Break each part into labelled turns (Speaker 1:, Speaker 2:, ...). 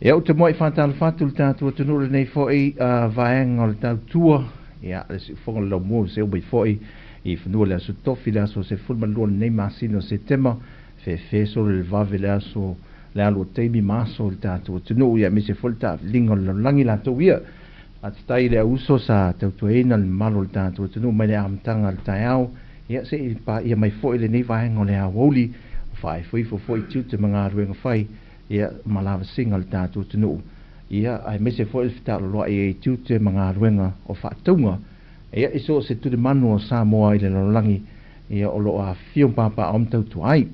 Speaker 1: Ia, ou te muai faatalofa atu i le tatou atunuu i lenei foi vaega o le tautua, ia, le siufofoga o le laumua ua seu mai foi i fanua i le aso Tofi, le aso 12 o lenei masina o Setema, fefe solo i le vave le aso le alu o taimi ma aso i le tatou atunuu, ia, aemaise foi le taaviliga o le lalolagi latou ia. Faafetai i le auuso sa tautuaina le mamalu o le tatou atunuu mai le amataga o le taeao, ia, se i paia mai foi lenei vaega o le aoauli, o faaefoifo foi tiute ma galuega fai, ia, ma lavasiga o le tatou atunuu, ia, aemaise foi le fetaaloloai ai i tiute ma galuega o faatauga, ia, i so o se tulimanu o Samoa i le lalolagi, ia, o lo o afifio ma papaaao ma tautua ai.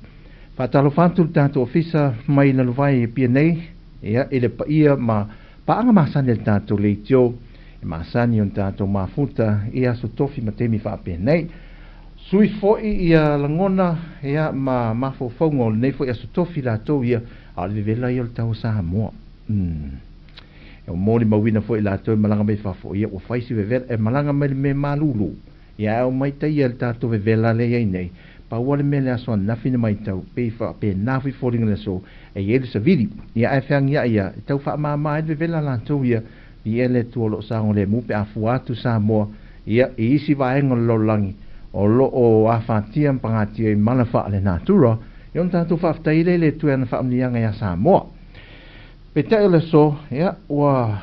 Speaker 1: Faatalofa atu le tatou Ofisa mai Lalovae i Apia nei, ia, i le paia ma paaga masani a le tatou leitio, e masani ona tatou mafuta i aso tofi ma taimi faapenei. Sui foi ia lagona ia ma mafaufauga o lenei foi aso tofi latou ia, a o le vevela ia o le tau o Samoa. E molimauina foi latou e malaga mai fafo, ia ua fai si vevela, e malaga mai le mea malulu, ia ae omai taia le tatou vevela lea i ai nei, pau lava le mea le aso ananafi na matau, pei faapena foi foliga o le aso, e i ai le savili, ia ae feagiai ia, e tau faamama ai le vevela latou ia, i le Atua o lo o saogalemu pe a fua atu Samoa ia i isi vaega o le lalolagi o lo o afatia ma pagatia i mala faalenatura, ia ona tatou faafetai lea i le Atua i ana faamanuiaga ia Samoa. Peitai o le aso, ia, ua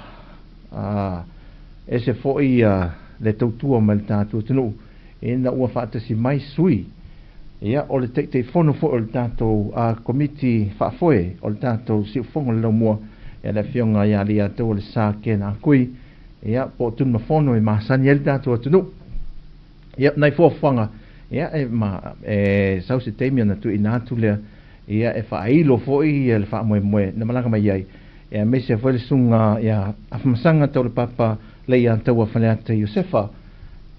Speaker 1: ese foi le tautua mai le tatou atunuu ina ua faatasi mai sui ia o le Taitaifono foi o le tatou Komiti Faafoe o le tatou Siufofoga o le Laumua, ia le Afioga ia Leiataua Lesa Ken Akui, ia po o Tunumafono e masani ai le tatou atunuu. Ia nai fuafuaga ia e ma e sau se taimi ona tuuina atu lea ia e faailo foi ia le faamoemoe na malaga mai ai, ia aemaise foi le susuga ia Afamasaga Taulapapa Leiataua Faleata Iosefa.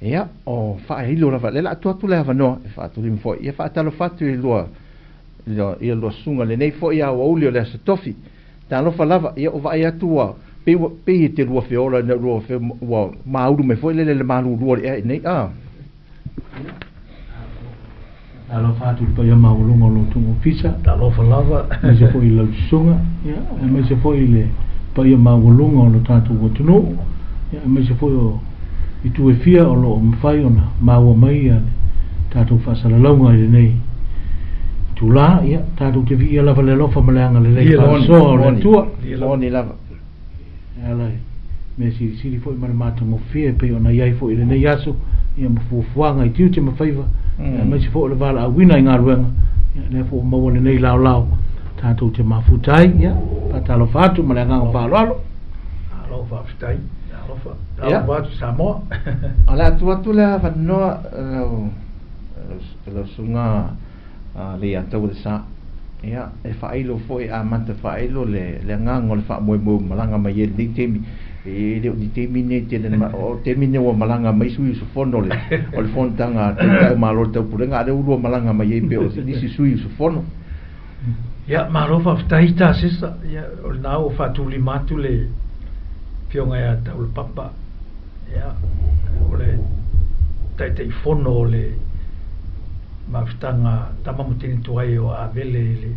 Speaker 1: Ia, o faailo lava, lea o le a tuu atu le avanoa e faatulima foi, ia faatalofa atu i lua, ia lua susuga lenei foi aoauli o le Aso Tofi. Talofa lava, ia o vaai atu ua, pei ua, pei e te lua feola ina lua fe, ua maulu mai foi lele le malulu o le ea i nei, a.
Speaker 2: Talofa atu i le paia maualuga o lo outou ofisa.
Speaker 3: Talofa lava.
Speaker 2: Aemaise foi i lau susuga, ia, aemaise foi i le paia maualuga o lo tatou atunuu, ia, aemaise foi o itu e fia o lo o mafai ona maua mai ia le tatou faasalalauga i lenei itula. Ia, tatou te viia lava le alofa ma le agalelei faasoa o le Atua.
Speaker 1: Moni lava.
Speaker 2: E ala i mea silisili foi ma le matagofie e pei ona i ai foi i lenei aso, ia ma fuafuaga i tiute ma faiva, aemaise foi o le valaauina i galuega, ia lea foi ua maua lenei laolao tatou te mafuta ai. Ia, faatalofa atu ma le agaga faaaloalo.
Speaker 3: Malo faafetai. Alofa. Talofa atu Samoa.
Speaker 1: O le a tuu atu le avanoa lau lau susuga Leiataua Lesa. Ia, e faailo foi, amata faailo le le agaga o le faamoemoe ua malaga mai ai lenei taimi. E le o ni taimi nei tele na, o taimi nei ua malaga mai sui usufono o le o le fonotaga a Taitai o Malo o le Taupulega, a o lea ua lua malaga mai ai pei o nisi sui usufono.
Speaker 3: Ia, malo faafetai Tasesa. Ia, o lena ua faatulima atu le Afioga ia Taulapapa, ia, o le Taitaifono o le Mafutaga Tama ma Teine Tuai o Avele i le,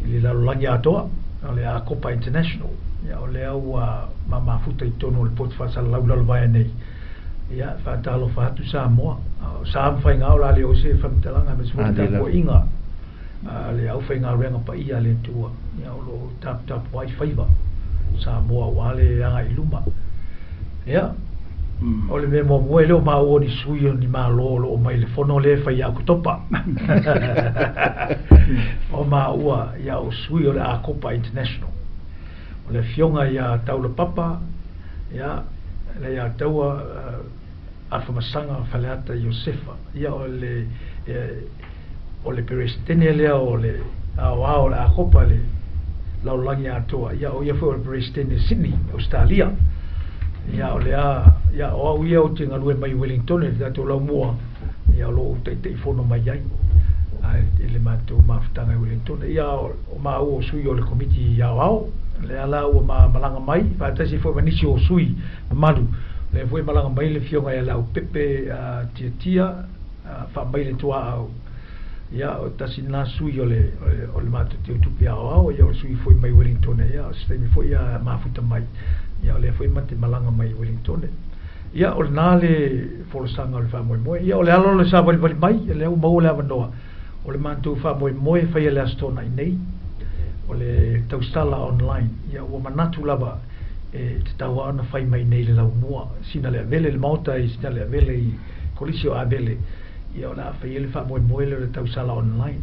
Speaker 3: i le lalolagi atoa, o le Akopa International. Ia, o lea ua mamafuta i totonu o le potu faasalalau lalovaea nei. Ia, faatalofa atu Samoa. O sa ma faiga o le a le oo se faamatalaga aemaise foi le tapuaiga a le aufaigaluega paia a le Atua, ia, o lo o taputapuai faiva Samoa aua le agai i luma. Ia, o le mea muamua e le o maua ni sui o ni Malo o lo o mai i le fono lea e fai ia Oketopa. O maua, ia, o sui o le Akopa International. O le afioga ia Taulapapa, ia, le ia Taua Afamasaga Faleata Iosefa, ia o le, o le Peresetene lea o le aoao o le Akopa i le lalolagi atoa, ia o ia foi o le Peresetene Sydney, Ausetalia. Ia o lea, ia o au ia ou te galue mai i Wellington i le tatou laumua, ia o lo o ou Taitaifono mai ai i le matou mafutaga i Wellington. Ia o maua o sui o le Komiti Aoao, lea la ua malaga mai, faatasi foi ma nisi o sui mamalu, lea foi e malaga mai le Afioga ia Leaupepe Tiatia, faamai le tuaau. Ia, o tasi lena sui o le, o le matou teutupe aoao, ia o le sui foi mai Wellingtone, ia o se taimi foi ia mafuta mai, ia o lea foi ma te malaga mai Wellingtone. Ia o lena le folasaga o le faamoemoe. Ia o le ala o le savalivali mai, lea ua maua le avanoa, o le matou faamoemoe e faia i le Aso Toonai nei, o le tausala online. Ia ua manatu lava e tatau lava ona fai mai nei i le laumua, sina le Avele, le Maota i sina le Avele i Kolisi o Avele, ia o le a fai ai le faamoemoe lea o le tausala online.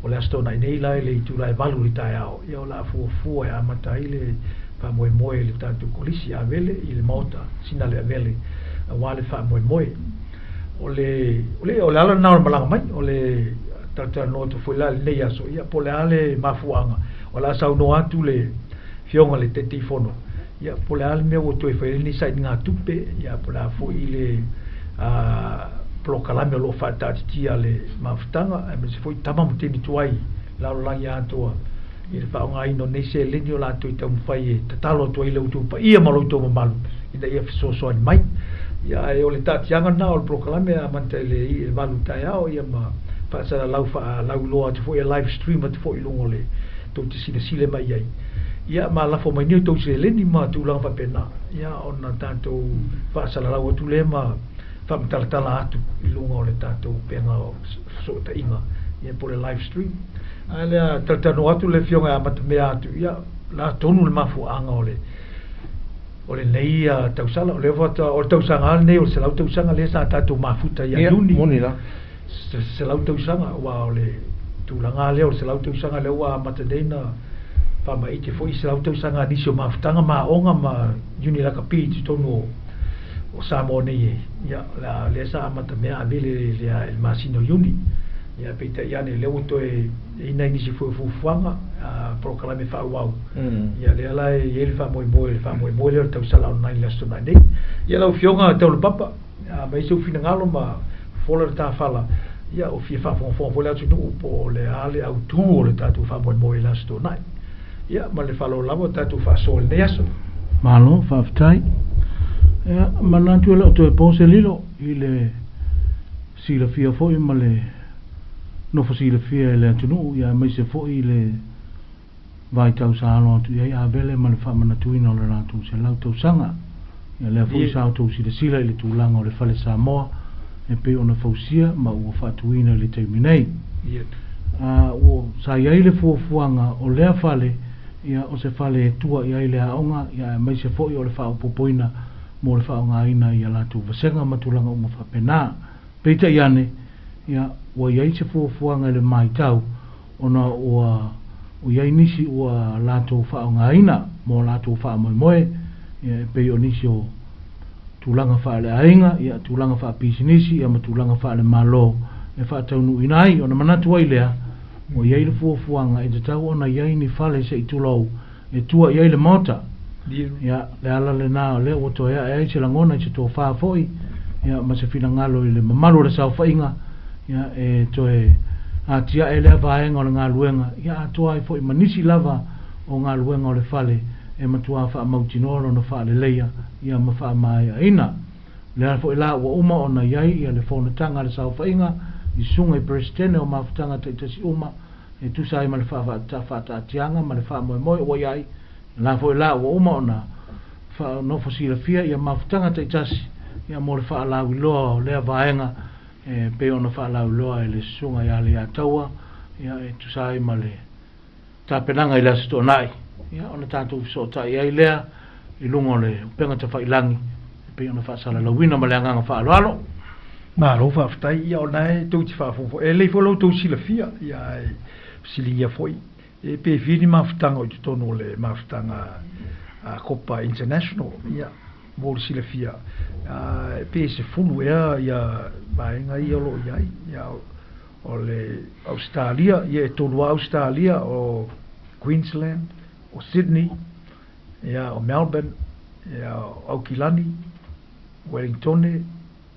Speaker 3: O le Aso Toonai nei la i le itula e 8 i le taeao, ia o le a fuafua e amata ai le faamoemoe i le tatou Kolisi Avele i le Maota sina le Avele aua le faamoemoe. O le, o le, o le ala lena o le malaga mai, o le talatalanoa atu foi la i lenei aso, ia po o le a le mafuaaga, o le a saunoa atu le Afioga i le Taitaifono, ia po o le a le mea ua toe fai ai lenei sailigatupe, ia po o le a foi le polokalame o lo o faataatitia a le mafutaga, aemaise foi tama ma teine tuai lalolagi atoa i le faaaogaina o nei seleni o latou i taumafai e tatalo atu ai i lo outou paia ma lo outou mamalu ina ia fesoasoani mai. Ia ae o le taatiaga lena o le polokalame e amata i le 8 taeao ia ma faasalalau faalauiloa atu foi e live stream atu foi i luga o le tou te silasila mai i ai. Ia ma lafo mai nei outou seleni ma tulaga faapena, ia ona tatou faasalalau atu lea ma faamatalatala atu i luga o le tatou upega o fesootaiga, ia po o le live stream. Ae lea talatalanoa atu le Afioga e amatamea atu, ia la tonu le mafuaaga o le o lenei tausala. O lea faatoa o le tausaga lava lenei o le 100 tausaga lea sa tatou mafuta ia Iuni.
Speaker 1: Moni la.
Speaker 3: 100 tausaga, aua o le tulaga lea o le 100 tausaga lea ua amata nei na faamaite foi 100 tausaga a nisi o mafutaga ma aoga ma Iuni Lakapi i totonu o Samoa nei e. Ia, lea sa amata mea avele i le masina o Iuni. Ia, peitai ane, lea ua toe i nai nisi foi o fuafuaga, polokalame faaauau. Ia, lea la e i ai le faamoemoe, le faamoemoe lea o le tausala online i le Aso Toonai nei. Ia, lau Afioga Taulapapa, aumai sou finagalo ma fofola le tafala, ia, o fia faafogafoga foi le atunuu po o le a le autu o le tatou faamoemoe i le Aso Toonai. Ia, ma le faaaloalo lava o tatou faasoa i lenei aso.
Speaker 2: Malo, faafetai. Ia, manatu e le o toe po se lilo i le silafia foi ma le nofo silafia e le atunuu, ia aemaise foi i le vaitau sa alo atu i ai Avele ma le faamanatuina o le latou 100 tausaga. Ia lea foi sa outou silasila i le tulaga o le Fale Samoa e pei ona fausia ma ua faatuina i le taimi nei. A ua sa i ai le fuafuaga o lea fale, ia o se fale e tua i ai le aoga, ia aemaise foi o le faaopoopoina mo le faaaogaina i a latou vasega ma tulaga uma faapena. Peitai ane, ia, ua i ai se fuafuaga i le matau ona ua i ai nisi ua latou faaaogaina mo a latou faamoemoe, ia, e pei o nisi o tulaga faaleaiga, ia, tulaga faapisinisi, ia, ma tulaga faalemalo e faataunuuina ai. Ona manatu ai lea, ua i ai le fuafuaga e tatau ona i ai ni fale se i tulou e tua i ai le Maota. Ia, le ala lena o lea ua toe ae ai se lagona i se tofa foi, ia, ma se finagalo i le mamalu o le saofaiga, ia, e toe atiae lea vaega o le galuega, ia atoa ai foi ma nisi lava o galuega o le fale e matua faamautinoa lona faaleleia, ia, ma faamaeaina. O lea foi la ua uma ona i ai, ia, le fonotaga a le saofaiga i susuga i Peresetene o mafutaga taitasi uma, e tusa ai ma le faataatiaga ma le faamoemoe ua i ai, la foi la ua uma ona nofo silafia ia mafutaga taitasi ia mo le faalauiloa o lea vaega e pei ona faalauiloa e le susuga ia Leiataua ia e tusa ai ma le tapenaga i le Aso Toonai ia ona tatou fesootai ai lea i luga o le upega tafailagi e pei ona faasalalauina ma le agaga faaaloalo.
Speaker 3: Malo faafetai, ia o lena e tou te faafogafoga, e lelei foi lo outou silafia, ia ae fesiligia foi, e pe fia ni mafutaga o i totonu o le mafutaga a Kopa International, ia mo le silafia, pe 10 ea ia vaega ia o lo o i ai, ia o le Ausetalia, ia e 3 lava Ausetalia, o Queensland, o Sydney, ia o Melbourne, ia o Aukilani, Wellingtone,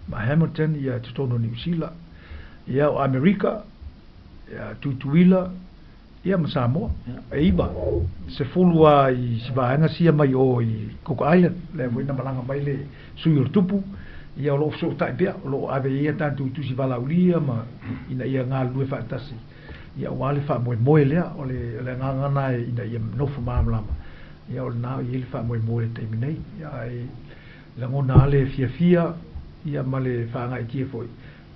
Speaker 3: ma Hamilton ia totonu o Niu Sila, ia o Amerika, ia Tutuila, ia ma Samoa. E 9, 10 lava i si vaega sia mai o i Cook Island, lea foi na malaga mai le sui o le tupu, Ia o loo fesootai pea, o loo ave ai a tatou tusi valaaulia ma ina ia galulue faatasi, ia aua le faamoemoe lea. O le o le agaga lena ina ia nofo malamalama, ia o lena e i ai le faamoemoe i le taimi nei. Ia ae lagona lava le fiafia ia ma le faagaeetia foi,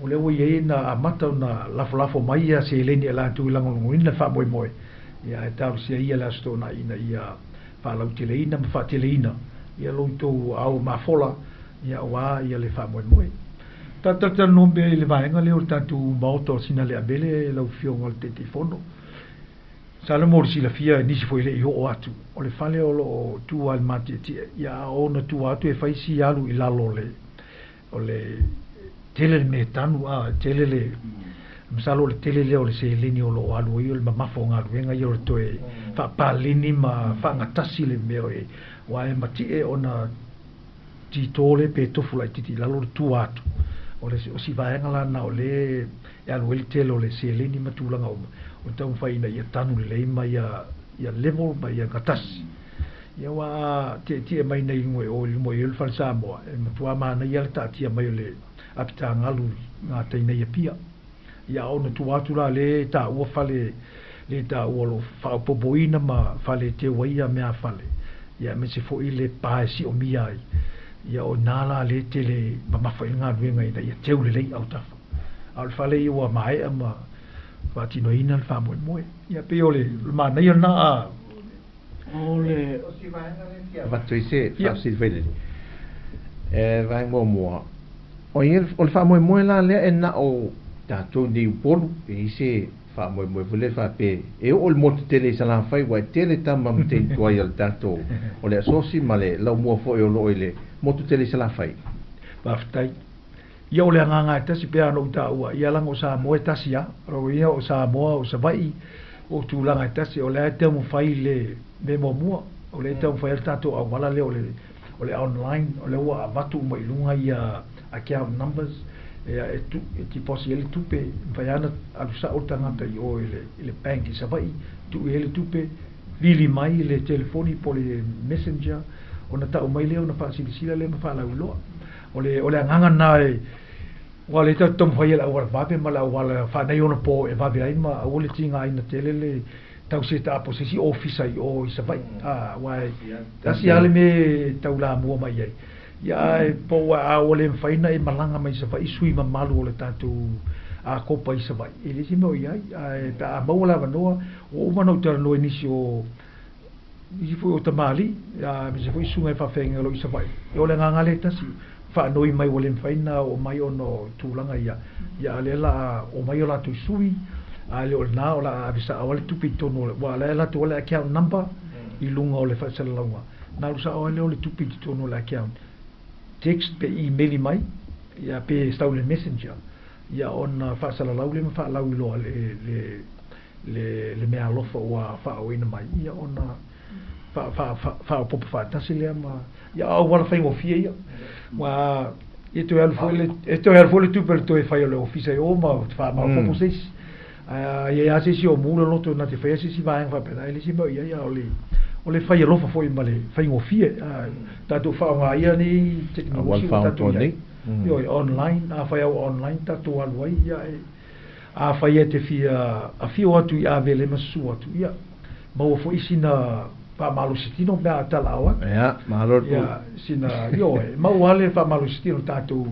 Speaker 3: o lea ua i ai na amata ona lafolafo mai ia seleni a latou e lagolagoina le faamoemoe, ia ae talosia ia le Aso Toonai ina ia faalauteleina ma faateleina ia lo outou aao mafola, ia aua ia le faamoemoe. Talatalanoa pea i le vaega lea o le tatou Maota o Sinaleavele, lau Afioga i le Taitaifono. Masalo mo le silafia e nisi foi e le i oo atu, o le fale o lo o tu lava i le matietie, ia a oo ina tua atu e fai si alu i lalo o le o le tele le mea tanu, a tele le masalo o le tele lea o le seleni o lo o alu ai o le mamafa o galuega ia o le toe faapaleni ma faagatasi le mea e aua e matie ona tito le pe tofu laitiiti i lalo le tua atu. O le o si vaega la lena o lea e alu ai le tele o le seleni ma tulaga uma o le taumafai ina ia tanu lelei ma ia ia level ma ia gatasi. Ia aua a tietie mai nei i luga i o i luma i o le Fale Samoa, e matua manaia le taatia mai o le apitagalu i gatai nei Apia. Ia a ona tua atu la lea e taua fale lea e taua o lo o faaopoopoina ma fale e teu ai ia meafale, ia aemaise foi le pa e siomia ai, ia o ina la lea e tele mamafa ai le galuega ina ia teu lelei autafa. A o le fale ia ua maea ma faatinoina le faamoemoe. Ia pei o le manaia lena a
Speaker 2: O le
Speaker 1: O si vaega lea e fia avatu ai se faafesili foi lele. E vaega muamua, o ia o le faamoemoe la lea e na o tatou nei i Upolu, e i ai se faamoemoe foi lea faapea e oo i le motu tele i Salafai, aua e tele tama ma teine tuai o le tatou o le asosi ma le laumua foi o lo o i le motu tele i Salafai.
Speaker 3: Faafetai. Ia o le agaga e tasi pei lava ona ou taua, ia leaga o Samoa e tasi lava. O ia o Samoa, o Savaii, o tulaga e tasi. O lea e taumafai le mea muamua, o lea e taumafai ai le tatou auala lea o le o le online, o lea ua avatu uma i luga ia account numbers e tu e deposit ai le tupe, e mafai lava ona alu sao le tagata i o i le i le bank i Savaii, tuu i ai le tupe, vili mai le telefoni po o le messenger, ona tau mai lea ona faasilasila lea ma faalauiloa. O le o le agaga lena e aua o lea tatou te taumafai i le auala vave ma le auala faaneionapo e vave ai ma aua le tigaina tele le tau set up o se isi ofisa i o i Savaii. Aua e tasi lava le mea e taulamua mai ai. Ia ae po ua a ua le mafai ona e malaga mai Savaii sui mamalu o le tatou Akopa i Savaii, e leai se mea o i ai. Ae pe a maua le avanoa, ua uma ona ou talanoa i nisi o nisi foi o tamalii, aemaise foi susuga i faafeagaiga o lo o i Savaii. Ia o le agaga lea e tasi, faanoi mai ua le mafai ona oo mai ona o tulaga ia, ia a o lea o le a omai o latou sui, a le o lena o le a ave sao lava le tupe i totonu o le, aua o la e alu atu lava le account number i luga o le faasalalauga, ona alu sao lava lea o le tupe i totonu o le account, text pe email mai, ia pe sau i le messenger, ia ona faasalalau lea ma faalauiloa le le le le meaalofa ua faaooina mai, ia ona faaopoopo faatasi lea ma ia auala faigofie ia. Aua e toe alu foi le e toe alu foi le tupe o le toe fai o le ofisa i o ma faamaopoopo se isi. Ae a i ai lava se isi o mu le loto na te faia se isi vaega faapena, e leai se mea o i ai, a o le o le fai alofa foi ma le faigofie. A tatou faaaoga ia nei tekonolosi ua tatou i ai. Ioe, online, afai lava ua online tatou alu ai, ia e Afai e te fia afio atu i Avele ma susu atu, ia, maua foi sina faamalosi tino pe a talaaoa atu.
Speaker 1: Ia, malo le
Speaker 3: Ia, sina, ioe, maua lava le faamalosi tino tatou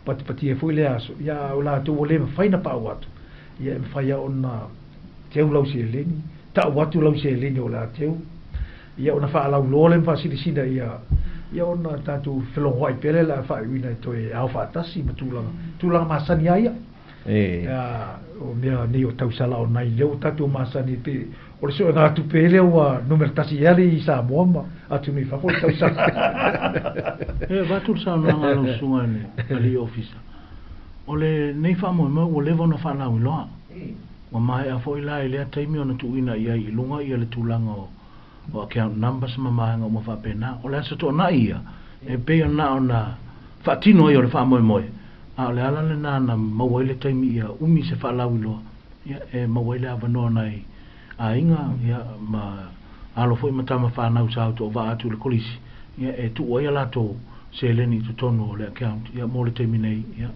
Speaker 3: patipatia foi lea aso, ia, a o latou ua le mafai ona paau atu, ia, e mafai lava ona teu lau seleni, tau atu lau seleni o le a teu, ia, ona faalauiloa lea ma faasilasila ia, ia ona tatou felogoai pea lea o le a faaiuina e toe ao faatasi ma tulaga, tulaga masani lava ia. Ia, o mea nei o tausala o nai lea ua tatou masani pe o le suegatupe lea ua numera tasi ea le i Samoa ma atunuu i fafo le tausala.
Speaker 2: E avatu le saunoaga a lau susuga i le alii ofisa, o lenei faamoemoe ua leva ona faalauiloa. Ua maea foi la i lea taimi ona tuuina i ai i luga ia le tulaga o o account numbers ma vaega uma faapena. O le Aso Toonai ia, e pei ona ona faatino ai o le faamoemoe, a o le ala lena na maua ai le taimi ia umi se faalauiloa, ia, e maua ai le avanoa o nai aiga, ia, ma alo foi ma tama fanau sa autoavaa atu i le kolisi, ia, e tuu ai a latou Seleni i totonu o le account ia mo le taimi nei ia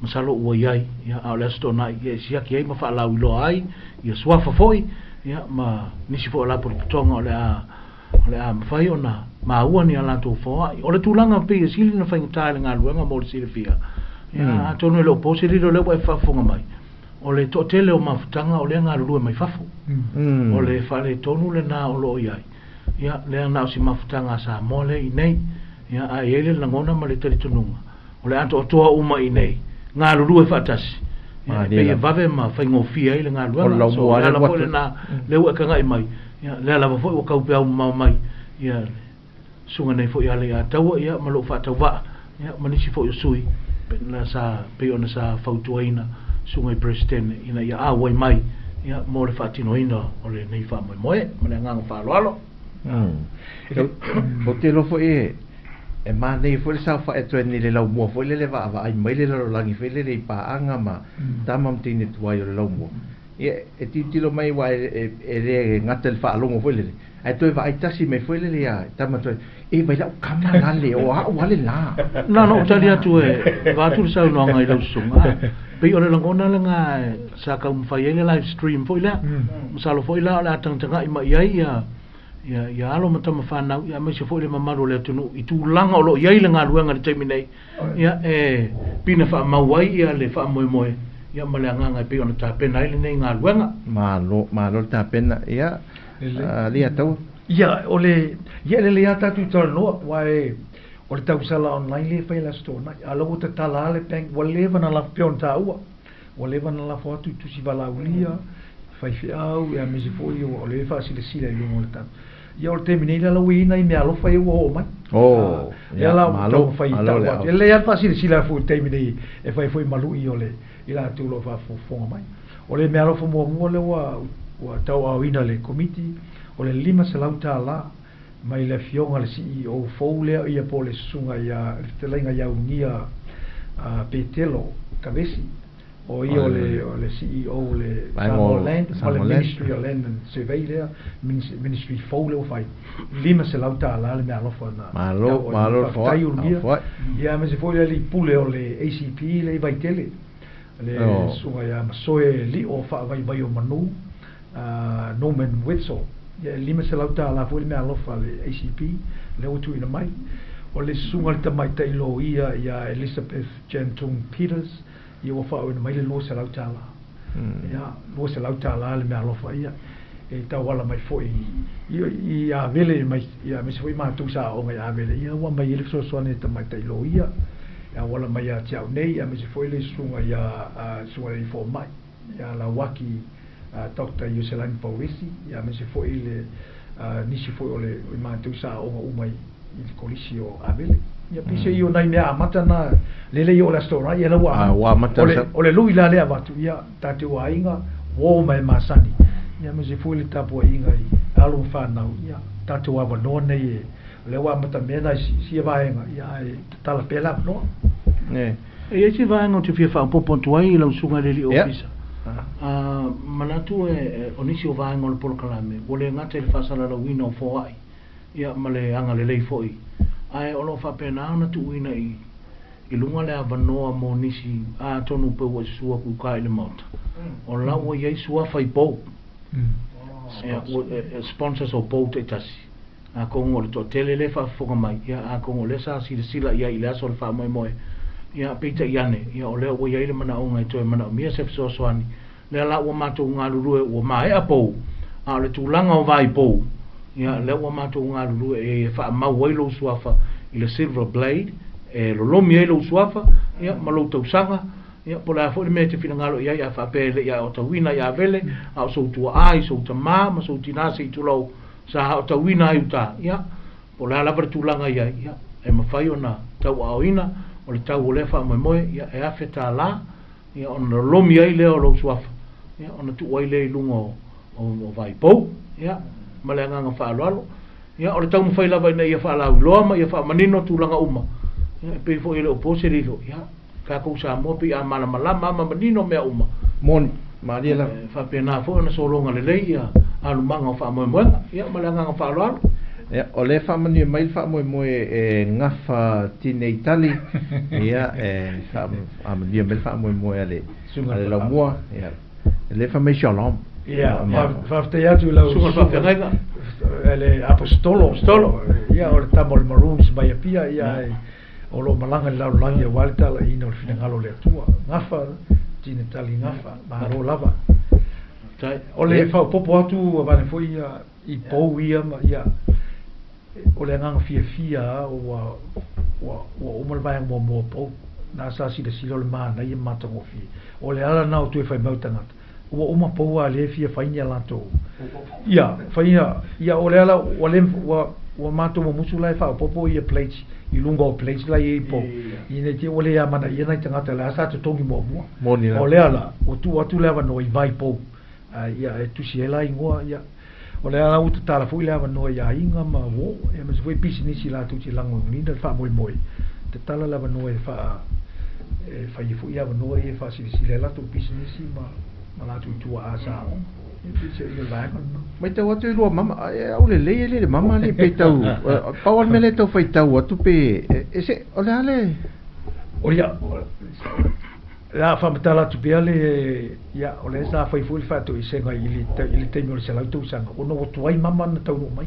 Speaker 2: masalo ua iai ia a o le Aso Toonai ia e siaki ai ma faalauiloa ai ia suafa foi ia ma nisi foi o lapotopotoga o le a o le a mafai ona maua ni a latou foai. O le tulaga pei e sili ona faigata i le galuega mo le silafia ia atonu e le o po se lilo o lea ua e faafofoga mai o le toatele o mafutaga o lea e galulue mai fafo. O le faaletonu lena o lo o i ai ia lea na o si mafutaga a Samoa lea i inei ia ae i ai le lagona ma le talitonuga o le atoatoa uma i inei galulue faatasi ia e pei e vave ma faigofie ai le galuega. So o le ala foi lena lea ua e tagai mai ia lea lava foi ua taupeau mamao mai ia le susuga nei foi ia Leiataua ia ma lou faatauvaa ia ma nisi foi o sui na sa pei ona sa fautuaina susuga i Peresetene ina ia auai mai ia mo le faatinoina o lenei faamoemoe ma le agaga faaaloalo.
Speaker 1: Ou te iloa foi e manaia foi le saofai atu ai nei le laumua foi lele vaavaai mai le lalolagi foi lele i paaga ma tama ma teine tuai o le laumua. Ia e tilotilo mai aua e le gata i le faalogo foi lele, ae toe vaai tasi mai foi lele ia tama tuai, e vai lau kama lale, o au ale la.
Speaker 2: Na ona ou tali atu e avatu le saunoaga i lau susuga, pei o le lagona lena sa taumafai ai le live stream foi lea. Masalo foi la o le a tagatagai mai i ai ia ia ia alo ma tama fanau ia aemaise foi le mamalu o le atunuu i tulaga o lo o i ai le galuega i le taimi nei ia e pina faamau ai ia le faamoemoe ia ma le agaga e pei ona tapena ai lenei galuega.
Speaker 1: Malo, malo le tapena ia Leiataua.
Speaker 3: Ia, o le, ia e lelei lava tatou talanoa, aua e, o le tausala online lea e fai i le Aso Toonai, a o la ua tatala lava le bank, ua leva ona lafo, pei ona taua, ua leva ona lafo atu i tusi valaaulia, faifeau, ia aemaise foi o lea e faasilasila i luga o le tau. Ia o le taimi nei la ua i ai nai meaalofa ia ua oo mai.
Speaker 1: Oh,
Speaker 3: lea la ua taumafai e tau atu. E lelei lava le faasilasila foi i le taimi nei e fai foi ma lui o le i latou o lo o faafogafoga mai. O le meaalofa muamua lea ua ua tauaaoina e le Komiti, o le $500 mai le afioga i le CEO fou lea ia po o le susuga ia le fetalaiga ia Unia Petelo Kavesi. O ia o le o le CEO o le Samoa Land ma le Ministry of Land and Survey lea, Ministry fou lea ua fai, $500 le meaalofa na
Speaker 1: Malo, malo le
Speaker 3: foai. Faafetai Ulugia. Ia aemaise foi le alii pule o le ACP lea i Vaitele, le susuga ia Masoe Lio Faavaivaiomanū, Norman Wetzel. Ia e $500 foi le meaalofa a le ACP lea ua tuuina mai. O le susuga i le tamaitai loia ia Elizabeth Jantung Peters, ia ua faaoina mai le $200. Ia, $200 le meaalofa ia e tauala mai foi i Avele mai, ia aemaise foi matou sa aoga i Avele, ia ua aumai ai le fesoasoani a le tamaitai loia, e auala mai ia te au nei, aemaise foi le susuga ia susuga i le fomai, ia Lauaki Doctor Ioselani Pauesi, ia aemaise foi le nisi foi o le o matou sa aoga uma i le kolisi o Avele. Ia pei se i o nai mea amata na lele ia o le Aso Toonai, ia la ua
Speaker 1: amata.
Speaker 3: O le lui la lea avatu, ia tatou aiga, uo ma e masani, ia aemaise foi le tapuaiga i alo ma fanau, ia tatou avanoa nei e o lea ua amata mea na i sia vaega, ia ae tatala pea le avanoa.
Speaker 2: E i ai se vaega ou te fia faaopoopo atu ai i lau susuga i le alii ofisa. Manatu e o nisi o vaega o le polokalame ua le gata i le faasalalauina o foai ia ma le agalelei foi, ae o lo o faapena ona tuuina i i luga le avanoa mo nisi, atonu pe ua susu atu uta i le Maota, o la ua i ai suafa i pou, sponsors o pou taitasi. Atonu o le toatele lea e faafofoga mai, ia atonu o lea sa silasila i ai i le aso o le faamoemoe, ia peitai ane, ia o lea ua i ai le manaoga e toe manaomia se fesoasoani, lea la ua matou galulue ua maea pou, a o le tulaga o vai pou, ia lea ua matou galulue e faamau ai lou suafa i le silver blade, e lolomi ai lou suafa, ia ma lou tausaga, ia po o le a foi le mea e te finagalo i ai, a faapea e le i aotauina i Avele, a o sou tuaa i sou tamā ma sou tinā se i tulou, sa aotauina ai uta, ia, po o le a lava le tulaga i ai, ia, e mafai ona tauaaoina, o le tau o lea faamoemoe, ia, e $1,000, ia, ona lolomi ai lea o lou suafa, ia, ona tuu ai lea i luga o vaipou, ia, ma le agaga faaaloalo. Ia, o le taumafai lava ina ia faalauiloa ma ia faamanino tulaga uma, ia, e pei foi e le o po se lilo, ia, tatou Samoa pei a malamalama ma manino mea uma.
Speaker 1: Moni, malie lava.
Speaker 2: E faapena foi ona sologa lelei ia alumaga o faamoemoega, ia, ma le agaga faaaloalo.
Speaker 1: Ia, o lea e faamanuia mai le faamoemoe e gafa Tinei Tali, ia, e faamanuia mai le faamoemoe a le Laumua, ia, lea e fai mai Shalom.
Speaker 3: Ia, faafetai atu i lau
Speaker 2: Susuga i le Faafeagaiga.
Speaker 3: Le Aposetolo. Ia, o le tama o le Maroons mai Apia, ia, o lo o malaga i le lalolagi aua le talaiina o le finagalo o le Atua. Gafa, Tinei Tali gafa, malo lava. O le faaopoopo atu avane foi ia i pou ia ma ia o le agaga fiafia lava ua ua ua uma le vaega muamua o pou. Na sa silasila o le manaia ma matagofie. O le ala lena o toe fai mai o tagata ua uma pou a lea e fia fai ni a latou ia fai ia ia o le ala ua le ua ua matou mumusu la e faaopoopo ia plates i luga o plates la e i ai i pou ina i te i ua le amanaia nai tagata o le a sa totogi muamua. O le ala ua tuu atu le avanoa i vai pou a ia e tusi ai la igoa ia O le ala ua tatala foi le avanoa i aiga ma uo, aemaise foi pisinisi latou te lagolagoina le faamoemoe, tatala le avanoa e faa e fai ai foi avanoa ia e faasilasila ai latou pisinisi ma ma latou tuaa sa aoga. Ia pei se ia vaega lena.
Speaker 1: Matau atu i lua mama, e aulelei e le le mama alii pe tau, pau lava le mea lea e tau faitau atu pe, e se, o le a le.
Speaker 3: O ia, O le a faamatala atu pea le, ia, o lea sa fai foi le faatoesega i le, i le taimi o le 100 tausaga, ona ua tuai mama na taunuu mai.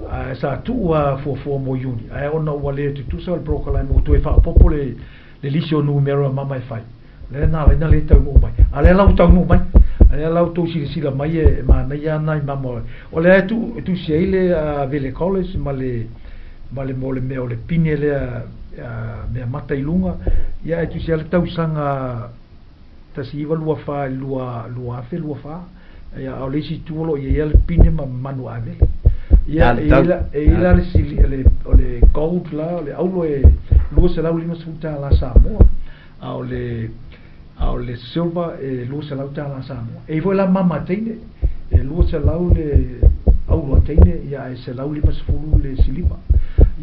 Speaker 3: Ae sa tuu a fuafua mo Iuni, ae ona ua le tutusa le polokalame ua toe faaopoopo le, le lisi o numera a mama e fai, lea na ala ai na le taunuu mai. A o lea la ua taunuu mai, a lea la ua tou silasila mai e manaia lava nai mama o lea e tuu, e tusi ai le Avele College ma le, ma le mo le mea o le pine lea mea mata i luga, ia e tusi ai le tausaga 1924 i le 2024, ia a o le isi itu o lo o i ai lava le pine ma manu avele. Ia e i ai la, e i ai la le sili, le, o le gold la, o le auro e $250 Samoa, a o le, a o le silver e $200 Samoa. E i ai foi la mama teine, e 200 le auro a teine, ia ae 150 le siliva.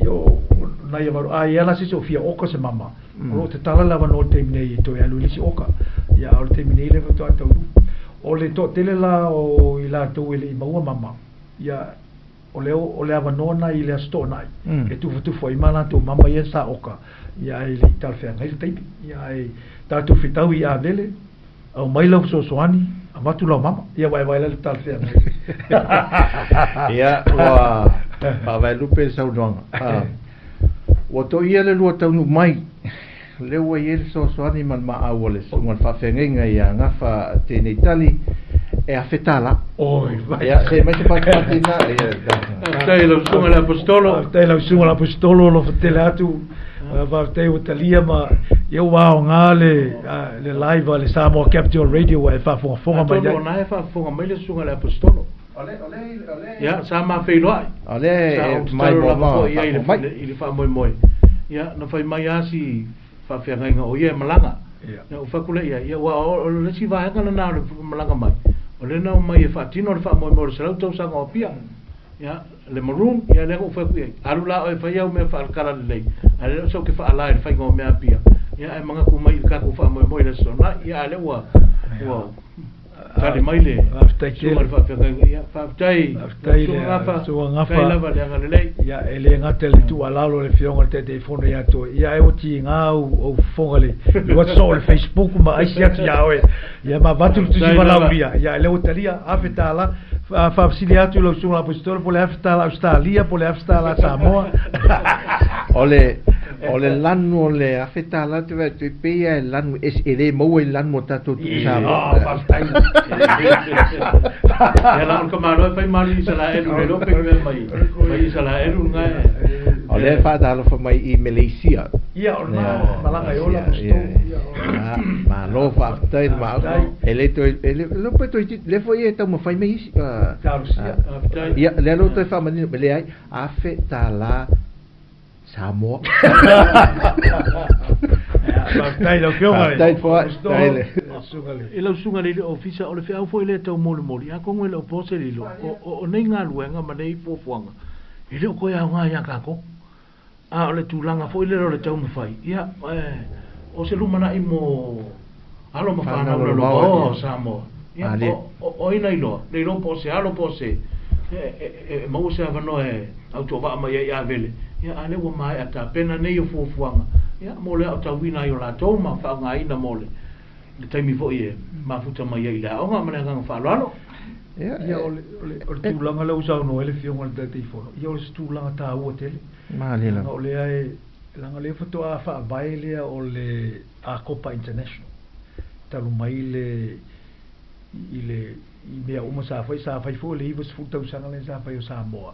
Speaker 3: Ia o nai avanoa, a i ai la se isi o fia oka se mama, o lo o tatala le avanoa i le taimi nei e toe alu i le isi oka. Ia a o le taimi nei lea faatoa taunuu. O le toatele la o i latou e le i maua mama, ia O le, o le avanoa na i le Aso Toonai e tufatufa ai ma latou mama ia sa oka, ia ae le i talafeagai le taimi. Ia ae tatou fetau i Avele, aumai lau fesoasoani, avatu lau mama. Ia vaevae la le talafeagai.
Speaker 1: Ia, ua faavaelupe le saunoaga. Ua toia le lua taunuu mai, lea ua i ai le fesoasoani ma le maau a le Susuga i le Faafeagaiga ia Gafa tēnei tali, e $1,000.
Speaker 3: Oi, vai.
Speaker 1: Ia, se mai se patipati nā. Ia,
Speaker 2: Faafetai i lau Susuga i le Aposetolo.
Speaker 3: Faafetai i lau Susuga i le Aposetolo, alofa tele atu. Faafetai ua talia ma ia ua aoga le, le live a le Samoa Capital Radio ua e faafogafoga mai ai.
Speaker 2: Atonu o na e faafofoga mai le Susuga i le Aposetolo. Ia, sa ma feiloai.
Speaker 1: O le
Speaker 2: Sa ou
Speaker 1: mai
Speaker 2: tatalo lava
Speaker 1: muamua
Speaker 2: foi i ai
Speaker 1: faafofoga mai.
Speaker 2: i le faamoemoe. Ia, na fai mai lava si faafeagaiga o ia e malaga. Ia, ou fai atu lea i ai, ia, aua o le isi vaega lena o le malaga mai, o lea na omai e faatino le faamoemoe o le 100 tausaga o Apia. Ia, le Maroon, ia lea na ou fai atu i ai, alu la oe e fai au mea faatalale lelei, a o lea ou te faala i le faiga o mea Apia, ia ae manatu mai i le tatou faamoemoe i le Aso Toonai. Ia, a o lea ua, ua Tali mai le susuga i le faafeagaiga. Ia, faafetai
Speaker 3: Faafetai
Speaker 2: lau
Speaker 3: le
Speaker 2: susuga Gafa,
Speaker 3: susuga
Speaker 2: faafetai
Speaker 3: Gafa.
Speaker 2: lava le agalelei.
Speaker 3: Ia, e le gata i le tuualalo a le Afioga i le Taitaifono ia te oe, ia ae ua tiga au ou fofoga i le WhatsApp o le Facebook ma aisi atu ia oe. Ia ma avatu le tusi
Speaker 2: Faafetai lava.
Speaker 3: valaaulia. Ia, lea ua talia, $1,000. Faafesili atu i lau susuga Aposetolo po o le $1,000 Ausetalia po o le $1,000 Samoa.
Speaker 1: O le o le lanu o le $1,000 te vaai atu e pei lava e lanu ese e le maua i lanu o tatou tupe Samoa.
Speaker 3: Oh, faafetai.
Speaker 2: Ia la o le tamaloa e fai malu i Isaraelu le iloa pe mea mai mai Isaraelu lena e.
Speaker 1: O lea e faatalofa mai i Meleisia.
Speaker 3: Ia, o lena malaga e ola Aposetolo. Ia, o.
Speaker 1: Malo faafetai le maau. E le toe e le iloa pe toeitiiti lea foi e taumafai mai isi.
Speaker 3: Talosia.
Speaker 2: Faafetai.
Speaker 1: Ia, lea la ua toe faamanino, leai, $1,000 Samoa.
Speaker 3: Faafetai lau Afioga.
Speaker 1: Faafetai foi. Faafetai le.
Speaker 2: I lau susuga i le Ofisa, o le feau foi lea e taumolimoli, atonu e le o po se lilo, o nei galuega ma nei fuafuaga, e le o toe aoga ia tatou. A o le tulaga foi lea o le taumafai, ia, o se lumanai mo alo ma fanau lalovaoa o Samoa. Ia, o ai na iloa, le iloa po o se alo po o se E maua se avanoa e autovaa mai ai i Avele, ia, a o lea ua maea tapena nei o fuafuaga, ia, mo le aotauina ai o latou ma faaaogaina mo le taimi foi e mafuta mai ai i le aoga. Ma le agaga faaaloalo.
Speaker 3: Ia, o le tulaga lea ua saunoa ai le Afioga i le Taitaifono, ia o se tulaga taua tele.
Speaker 1: Malie lava.
Speaker 3: Leaga o lea e, leaga o lea faatoa faavae lea o le Akopa International talu mai le i le i mea uma sa fai, sa fai foi le 90 tausaga lea sa fai o Samoa,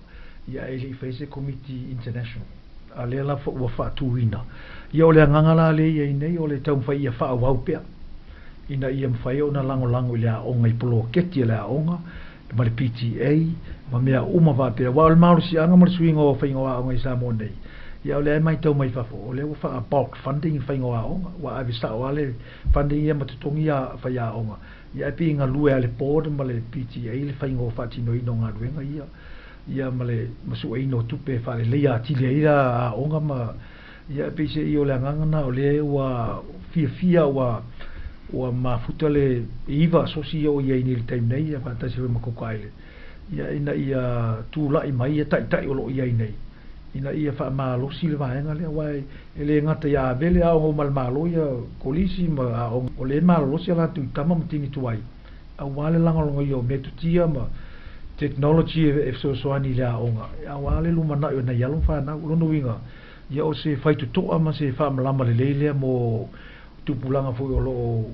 Speaker 3: ia e le i fai se komiti international, a lea la ua faatuina. Ia o le agaga la lea i ai nei o le taumafai ia faaauau pea ina ia mafai ona lagolago i le aoga i poloketi a le aoga ma le PTA ma mea uma faapea. Aua o le malosiaga ma le suiga o faiga o aoga i Samoa nei, ia o lea e matau mai fafo, o lea ua faa bulk funding i faiga o aoga, ua ave sao lava le funding ia ma totogi faiaoga, ia ae pei e galue lava le board ma le PTA le faiga o faatinoina o galuega ia, ia ma le masueina o tupe e faaleleia atili ai aoga ma ia e pei se i o le agaga na o lea ua fiafia ua mafuta le 9 asosi ia o i ai nei i le taimi nei, ia faatasi foi ma Cook Island, ia ina ia tulai mai ia taitai o lo o i ai nei ina ia faamalosi le vaega lea, aua e le gata ia Avele, aoga uma a le Malo, ia kolisi ma aoga, o lea e malolosi a latou i tama ma teine tuai aua le lagolagoina o metotia ma technology e fesoasoani i le aoga aua le lumanai o nai alo ma fanau. O lona uiga, ia o se faitotoa ma se faamalama lelei lea mo tupulaga foi o lo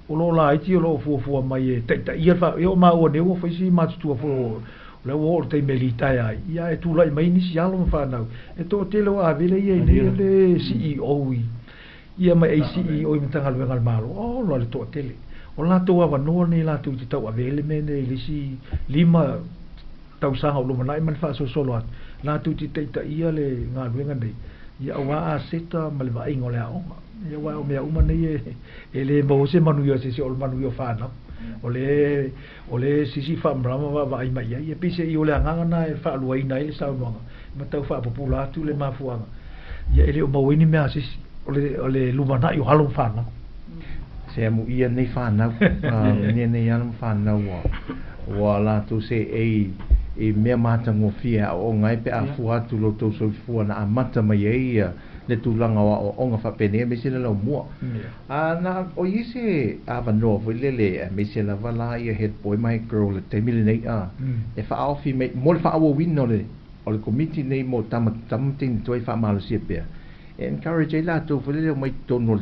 Speaker 3: o laiti o lo o fuafua mai e taitaia ia o maua nei ua fai si matutua foi o lea ua oo le taimi e litaea ai, ia e tulai mai nisi alo ma fanau e toatele o Avele ia i nei le CEO i ia ma ACEO i Matagaluega a le Malo, o la le toatele o latou avanoa nei latou te tauave ai le mea nei i le isi 5 tausaga o lumanai ma le faasolosolo atu latou te taitaia le galuega nei, ia aua aseta ma le vaaiga o le aoga. Ia aua o mea uma nei e le maua se manuia o se isi, o le manuia o fanau o le sisi faamalama vaavaai mai ai. Ia pei se i o le agaga na e faaluaina ai le saunoaga ma tau faapupula atu le mafuaaga, ia e le o maua ai ni mea a se isi, o le lumanai o alo ma fanau.
Speaker 1: Se amu ia nei fanau, nei alo ma fanau ua latou se ei i mea matagofie aoaoga ai pe afua atu lo tou soifua na amata mai ai ia le tulaga o aoaoga faapenei aemaise le laumua. Na o i se avanoa foi lele aemaise lava la ia head boy ma head girl le taimi lenei e faaofi mai mo le faaauauina o le komiti nei mo tama teine tuai faamalosia pea e encourage ai latou foi lele o mai totonu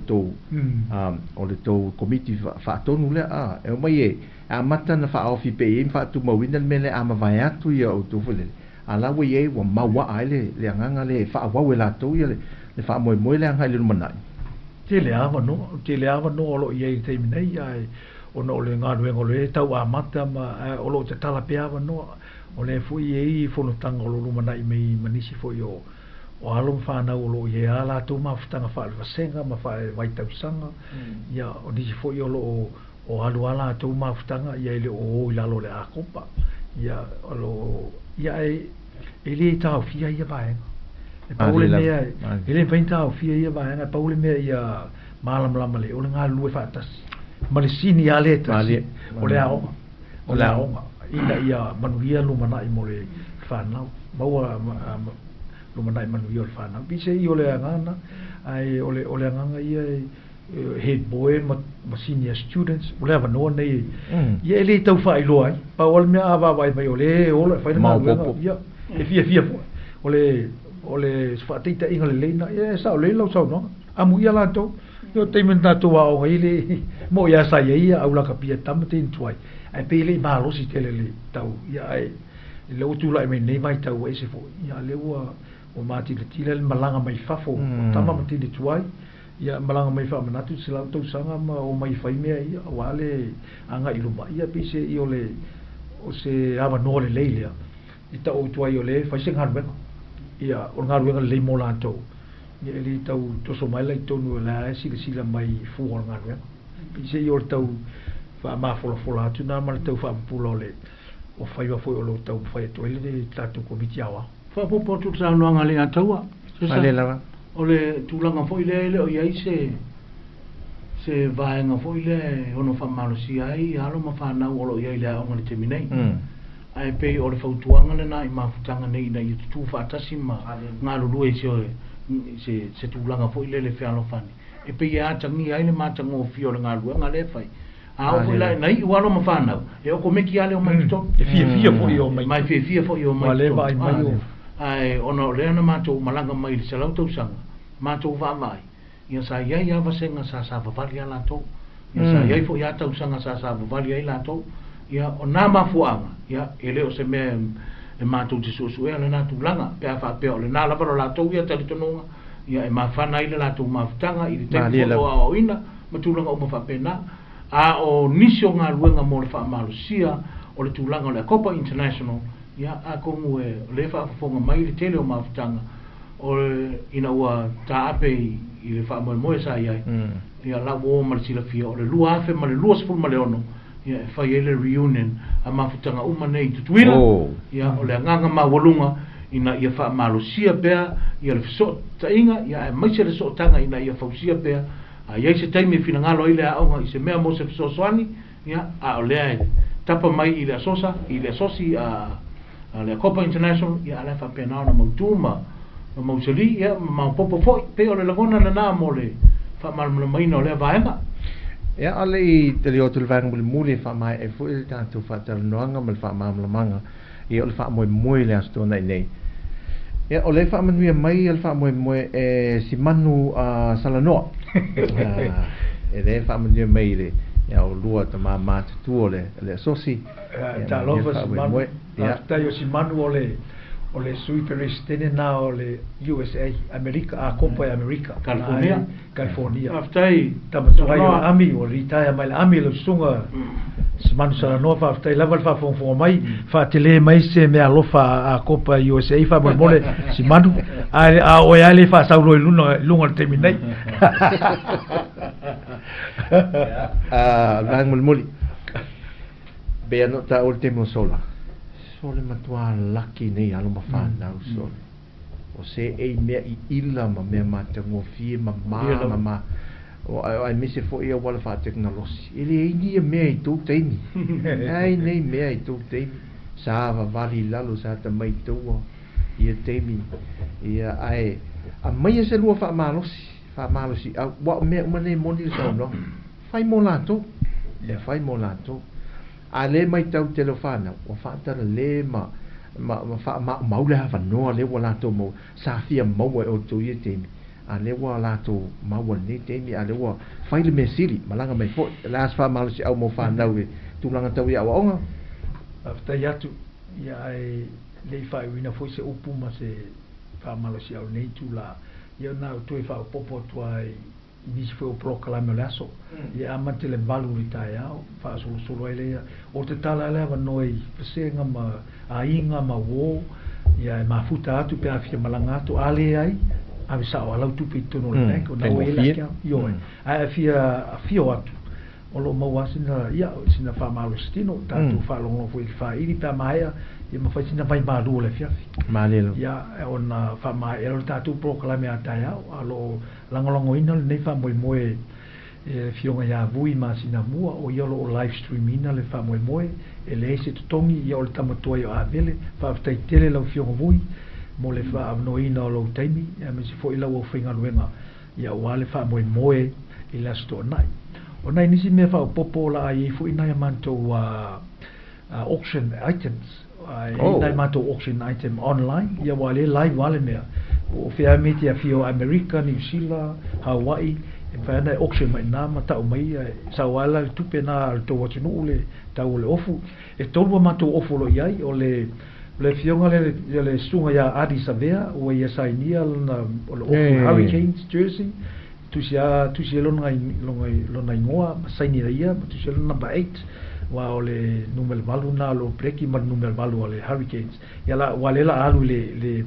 Speaker 1: o le tou komiti faatonu lea e omai e amata na faaofi pe i ai ma faatumauina le mea lea a mavae atu ia outou foi lele a la ua i ai ua mauaa ai le agaga le faaauau e latou ia le faamoemoe le agai i le lumanai.
Speaker 3: Tele avanoa o lo o i ai i le taimi nei, ae ona o le galuega o le tau amata ma o lo o tatala pea avanoa. O lea foi e i ai fonotaga o lo o lumanai mai ma nisi foi o alo ma fanau o lo o i ai a latou mafutaga faalevasega ma faalevaitausaga, ia o nisi foi o lo o alu a latou mafutaga ia e le o o i lalo o le Akopa, ia o lo o ia e le taofia ia vaega. E pau le mea e le mafai ona taofia ia vaega, e pau le mea ia malamalama le o le galulue faatasi ma le sini a le tasi o le aoga, o le aoga ina ia manuia lumanai mo le fanau, maua lumanai manuia o le fanau. Pei se i o le agaga ai o le agaga ia head boy ma senior students o le avanoa nei ia e le tau faailoa ai pau o le mea a vaavaai mai o le ola e fai le galuega ia e fiafia foi o le faataitaiga lelei na ia e sao lelei lau saunoaga amuia latou o taimi na tatou aoga ai le mo ia sa ia ia au lakapia tama teine tuai ae pei le i malosi tele le tau ia ae le ua tulai mai nei vaitau ese foi ia lea ua matilatila le malaga mai fafo o tama ma teine tuai ia malaga mai faamanatu se lau tausaga ma o mai fai mea ia aua le agai i luma ia pei se i o le o se avanoa lelei lea i tau tuai o le fai se galuega ia o le galuega lelei mo latou ia e le tau toso mai la i tonu o la e silasila mai fua o le galuega pei se i o le tau faamafolafola atu na ma le tau faapupula o le o faiva foi o lo tau mafai atu ai le tatou komiti aoao.
Speaker 2: Faapopo atu le saunoaga le Ataua.
Speaker 1: Ale lava.
Speaker 2: O le tulaga foi lea e le o i ai se vaega foi lea e ono faamalosia ai alo ma fanau o lo o i ai i le aoga i le taimi nei. Ae pei o le fautuaga lenā i mafutaga nei ina ia tutū faatasi ma galulue i se se tulaga foi lele fealofani e pei e atagia ai le matagofie o le galuega lea e fai. A oo foi la ina iu alo ma fanau, e okomeki lava le omai i totonu.
Speaker 3: E fiafia foi e omai.
Speaker 2: Ma e fiafia foi e omai i totonu. Ae ona o lea na matou malaga mai i le 100 tausaga, matou vaavaai, ia sa i ai lava vasega sa savavali a latou, ia sa i ai foi lava tausaga sa savavali ai latou. Ia, o nā mafuaaga, ia, e le o se mea e matou te suesuea lenā tulaga, pe a faapea o lenā lava lo latou ia talitonuga, ia, e mafana ai le latou mafutaga i le taimi foi o aoaoina ma tulaga uma faapena. A o nisi o galuega mo le faamalosia o le tulaga o le Akopa International, ia, atonu e o lea e faafofoga mai le tele o mafutaga, o ina ua taape i le faamoemoe sa i ai, ia, la ua o ma le silafia, o le 2026, ia, e fai ai le reunion a mafutaga uma nei i Tutuila. Ia, o le agaga maualuga ina ia faamalosia pea ia le fesootaiga, ia, aemaise le sootaga ina ia fausia pea. A i ai se taimi e finagalo ai le aoga i se mea mo se fesoasoani, ia, a o lea e tapa mai i le asosa, i le asosi a le Akopa International, ia, a la e faapena ona mautū ma mausali, ia, ma maopoopo foi. Pei o le lagona lenā mo le faamalamalamaina o lea vaega.
Speaker 1: Ia, a o le i tali atu le vaega mulimuli e faamaea ai foi le tatou faatalanoaga ma le faamalamalamaga, ia, o le faamoemoe i le Aso Toonai nei. Ia, o lea e faamanuia mai le faamoemoe e Simanu Salanoa. E lea e faamanuia mai i le ia oulua tama matutua o le asosi.
Speaker 3: Talofa Simanu. Faafetai o Simanu o le sui peresetene na o le USA, Amerika, Akopa e Amerika.
Speaker 2: California.
Speaker 3: California.
Speaker 2: Faafetai.
Speaker 3: Tamatuai o le ami, o ritaea mai le ami le usuga Simanu Salanoa, faafetai lava le faafogafoga mai, faatele mai se mea alofa Akopa USA faamolemole Simanu, a oe lava le faasaulo i luga o le taimi nei.
Speaker 1: Vaega mulimuli. Pei ona ou taua i le taimi o sola, sole matua laki nei alo ma fanau sole. O se ei mea i ila ma mea matagofie ma ma ma ma o aemaise foi auala faatekonolosi. E leai ni ia mea i tou taimi. Ai nei mea i tou taimi. Sa vavali i lalo sa ta mai taua ia taimi. Ia ae aumaia se lua faamalosi, faamalosi au, aua o mea uma nei e moni le saunoaga. Fai mo latou. E fai mo latou. A le matau tele o fanau, ua faatalale ma ma faamaumau le avanoa lea ua latou maua, sa fia maua e outou ia taimi, a lea ua latou maua lenei taimi, a lea ua fai le mea sili, malaga mai foi. O le a se faamalosiau mo fanau i tulaga tau i aoaoga?
Speaker 3: Faafetai atu, ia ae le i faaiuina foi se upu ma se faamalosiau i lenei itula, ia na ou toe faaopoopo atu lava i i nisi foi o polokalame o le aso. Ia amata i le 8 i le taeao, faasolosolo ai lea. O te tala le avanoa i vasega ma aiga ma uō, ia e mafuta atu pe a fia malaga atu, a leai, ave sao lava lau tupe i totonu o le bank, ona ua i ai le account. Ioe. Ae a fia afio atu, o lo o maua lava sina, ia, sina faamalositino, tatou faalogologo foi i le faili pe a maea, ia ma fai sina vai malu o le afiafi.
Speaker 1: Malilo.
Speaker 3: Ia, ona faamaea lea o le tatou polokalame a taeao, a o lo o lagolagoina lenei faamoemoe e le Afioga ia Vui Masinamua, o ia o lo o live stream ina le faamoemoe, e leai se totogi, ia o le tama tuai o Avele. Faafetai tele lau Afioga Vui mo le faaavanoaina o lou taimi, aemaise foi lau aufaigaluega, ia aua le faamoemoe i le Aso Toonai. O nai nisi mea faaopoopo o le a i ai foi nai a matou auction items, e i ai nai matou auction item online, ia aua o lea e live lava le mea, po o fea lava mea e te afio o Amerika, Niu Sila, Hawaii, e mafai lava ona e auction mai i ina ma tau mai, e sau lava la le tupe lena a le tou atunuu le tau o le ofu. E 3 a matou ofu o lo o i ai, o le le afioga lea le susuga ia Adi Savea, ua ia sainia lona o le ofu Hurricanes jersey, tusi a tusi ai lona lona igoa ma saini ai ia, ma tusi ai lona number 8, aua o le numera 8 lena o le Blackie ma le numera 8 o le Hurricanes. Ia la aua lea o le a alu i le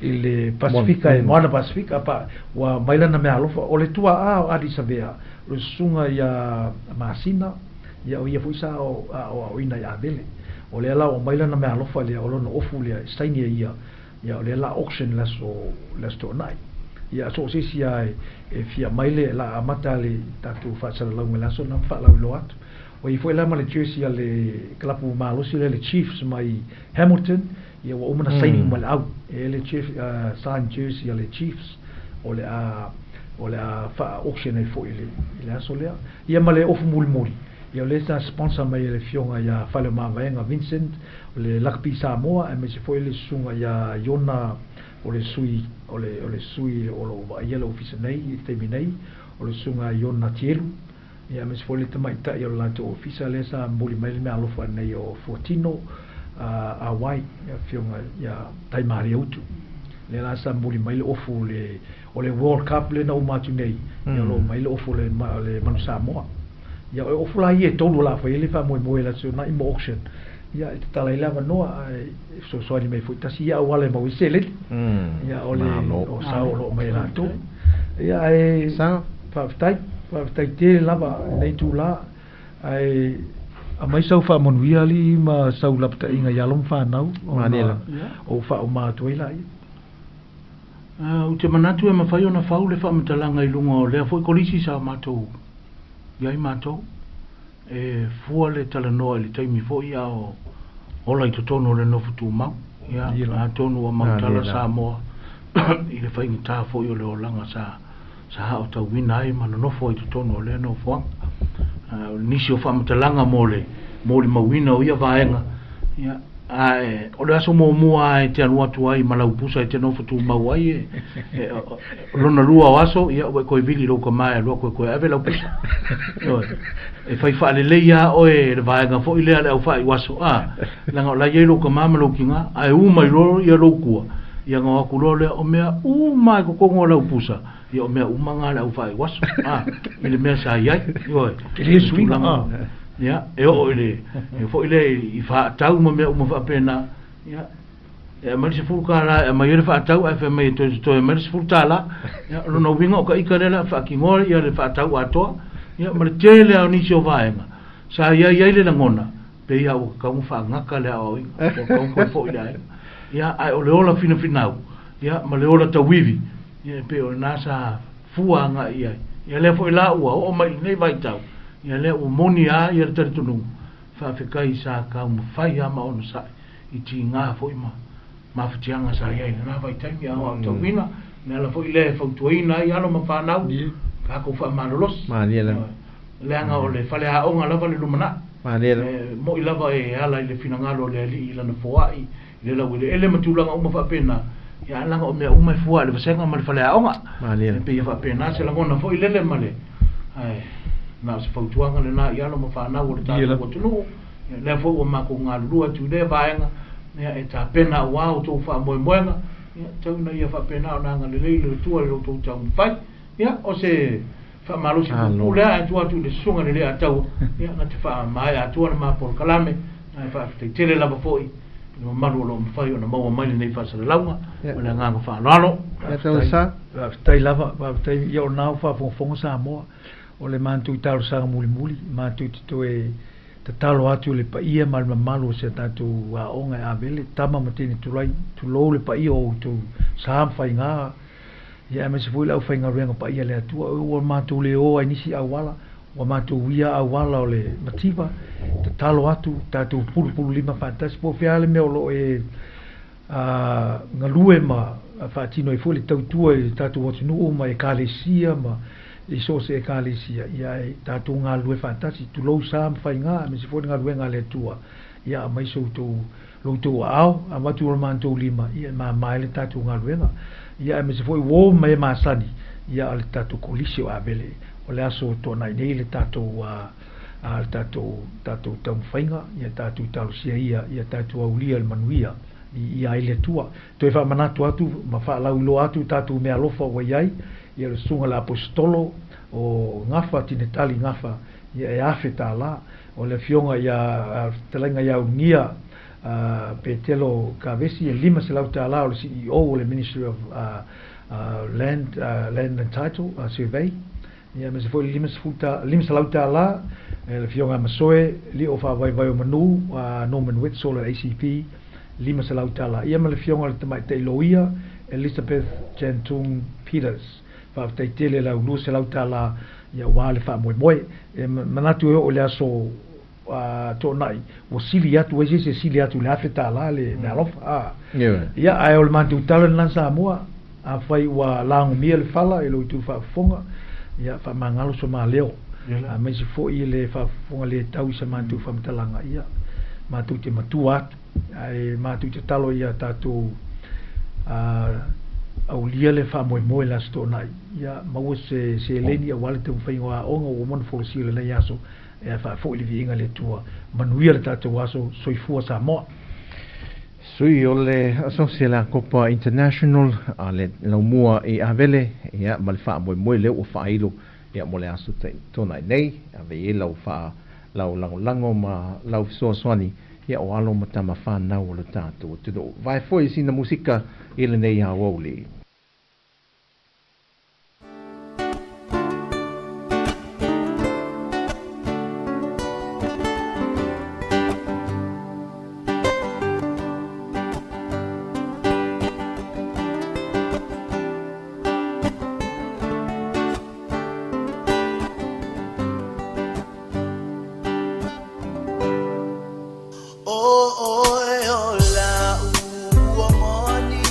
Speaker 3: i le Pasifika e Moana Pasifika pa ua mai lana meaalofa. O le tua'a o Adi Savea, o le susuga ia Masina, ia o ia foi sa aoaoina i Avele. O lea la ua aumai lana meaalofa lea, o lona ofu lea e saini e ia, ia o lea la auction le aso le Aso Toonai. Ia so o se isi lava e fia mai le la amata le tatou faasalalauga i le aso lena ma faalauiloa atu. Ua i ai foi la ma le jersey a le kalapu malosi lea le Chiefs mai Hamilton, ia ua uma ona saini uma e le au. E i ai le signed jersey a le Chiefs o le a o le a faa-auction ai foi i le aso lea. Ia ma le ofu mulimuli, ia o lea sa sponsor mai e le Afioga ia Faleomavaega Vincent, o le Lakapi Samoa aemaise foi le Susuga ia Iona o le sui o le o le sui o lo o vaaia le ofisa nei i le taimi nei, o le Susuga Iona Tielu, ia aemaise foi le tamaitai o le latou ofisa lea sa momoli mai le meaalofa nei o Fuatino Auai, le Afioga ia Taimalie Utu. Lea la sa momoli mai le ofu o le o le World Cup lea na uma atu nei, ia o lo o mai le ofu o le le Manu Samoa. Ia o ofu la ia e tolu o le a fai ai le faamoemoe i le Aso Toonai mo auction. Ia e tatala ai le avanoa ae fesoasoani mai foi tasi ia auala e maua ai seleni. Ia o le o sao o lo o mai e latou. Ia ae faafetai, faafetai tele lava i lenei itula. Ae aumai sau faamanuia alii ma sau lapataiga i alo ma fanau ona ou faauma atu ai laia.
Speaker 2: Ou te manatu e mafai ona fau le faamatalaga i luga o lea foi kolisi sa matou i ai matou. E fua le talanoa i le taimi foi a o ola i totonu o le nofo tumau. Ia, atonu ua mautala Samoa i le faigata foi o le olaga sa sa aotauina ai ma nonofo ai i totonu o lea nofoaga. O nisi o faamatalaga mo le molimauina o ia vaega, ia, ae o le aso muamua lava e te alu atu ai ma lau pusa e te nofo tumau ai, e, e, lona lua o aso, ia, ua e toe vili i lou tama e alu atu e toe ave lau pusa. Ioe. E fai faalelei lava oe e le vaega foi lea a le aufaiuaso, a, leaga o la e i ai lou tama ma lou tina, ae u mai loa ia lou tua, ia ona o atu loa lea, o mea uma lava i totonu o lau pusa, ia o mea uma na a le aufaiuaso, a, i le mea sa i ai, ioe.
Speaker 3: Tele suiga, a.
Speaker 2: Ia, e oo i le, e foi lea i faatau ma mea uma faapena, ia, e aumai le $10 e aumai ai le faatau ae fai mai e toe totoe mai le $10. Ia, o lona uiga o ka ika lea o le a faatinoa ia le faatau atoa, ia, ma le tele lava o nisi o vaega sa i ai ai le lagona, pei lava ua tatau ona faagata le aoaoina, ua tatau ona toe foi i le aiga. Ia, ae o le ola finafinau, ia, ma le ola tauivi, ia, e pei o lena sa fua agai i ai. Ia lea foi la ua oo mai i lenei vaitau, ia lea ua moni lava ia le talitonuga, faafetai sa taumafai lava ma onosai i tiga foi ma mafatiaga sa i ai i lena vaitaimi a o aotauina, le ala foi lea e fautuaina ai alo ma fanau, tatou faamalolosi. Leaga o le faleaoga lava le lumanai. E moi lava e ala i le finagalo o le Alii i lana foai, i le laueleele ma tulaga uma faapena, ia leaga o mea uma e fua i le vasega ma le faleaoga. E pei e faapena se lagona foi lele ma le, ae na o se fautuaga lena i alo ma fanau o le tatou atunuu, ia lea foi ua matou galulue atu i lea vaega, ia e tapena aua outou faamoemoega, ia tau ina ia faapena ona agalelei le Atua i lo outou taumafai. Ia o se faamalosi puupuu lea ae tuu atu i le Susuga i le Leiataua, ia na te faamaea atua le ma polokalame, ae faafetai tele lava foi i le mamalu o lo o mafai ona maua mai lenei faasalalauga ma le agaga faaaloalo.
Speaker 3: Faafetai lava, faafetai. Ia o lena ua faafogafoga Samoa, o le matou talosaga mulimuli, matou te toe tatalo atu i le paia ma le mamalu o si a tatou aoga e ave le tama ma teine tulai, tulou le paia o outou sa ma faiga, Ia aemaise foi le aufaigaluega paia a le Atua, ua matou le o ai nisi auala, ua matou uia auala o le mativa, tatalo atu, tatou pulupulu lima faatasi, po o fea le mea o lo o e galue ma faatino ai foi le tautua i le tatou atunuu ma ekalesia ma i so o se ekalesia, ia e tatou galulue faatasi, tulou sa ma faiga, aemaise foi le galuega a le Atua, ia aumai so outou lo outou aao, avatu o le matou lima, ia e mama ai le tatou galuega. Ia aemaise foi uo ma e masani, ia o le tatou kolisi o Avele, o le aso o tuanai nei le tatou a le tatou tatou taumafaiga, ia tatou talosia ia, ia tatou aulia le manuia i ia ai le Atua. Toe faamanatu atu ma faalauiloa atu tatou meaalofa ua i ai, ia le susuga i le Aposetolo o Gafa, Tinetali Gafa, ia e $1,000. O le afioga ia Fetalaiga ia Ulugia Petelo Kavesi e $500 o le CEO o le Ministry of Land, Land and Title Survey. Ia aemaise foi le $500 le afioga ia Masoe Lio Faavaivai o Manu Norman Wetzel o le ACP $500. Ia ma le afioga i le Tamaitai Loia Elizabeth Jantung Peters. Faafetai tele lau $200 ia aua le faamoemoe. E manatu e oo i le aso Toonai ua sili atu ai se isi e sili atu i le $1,000 le meaalofa a. Ia, ae o le matou tala lena Samoa, afai ua lagomia le fala i lo outou faafofoga, ia faamagalo so ma leo, aemaise foi le faafofoga le tau i sa matou faamatalaga, ia, matou te matua atu, ae matou tatalo ia tatou aulia le faamoemoe i le Aso Toonai, ia maua se seleni aua le taumafaiga o aoga ua uma ona folasia i lenei aso, Ia faafoi le viiga i le Atua. Manuia le tatou aso. Soifua Samoa.
Speaker 1: Sui o le Asosi a le Akopa International a le Laumua i Avele, ia, ma le faamoemoe lea ua faailo, ia, mo le aso Toonai nei, ave i ai lau faa, lau lagolago ma lau fesoasoani, ia, o alo ma tama fanau o le tatou atunuu. Vae foi sina musika i lenei aoauli.
Speaker 4: O oe o la'u ua moni.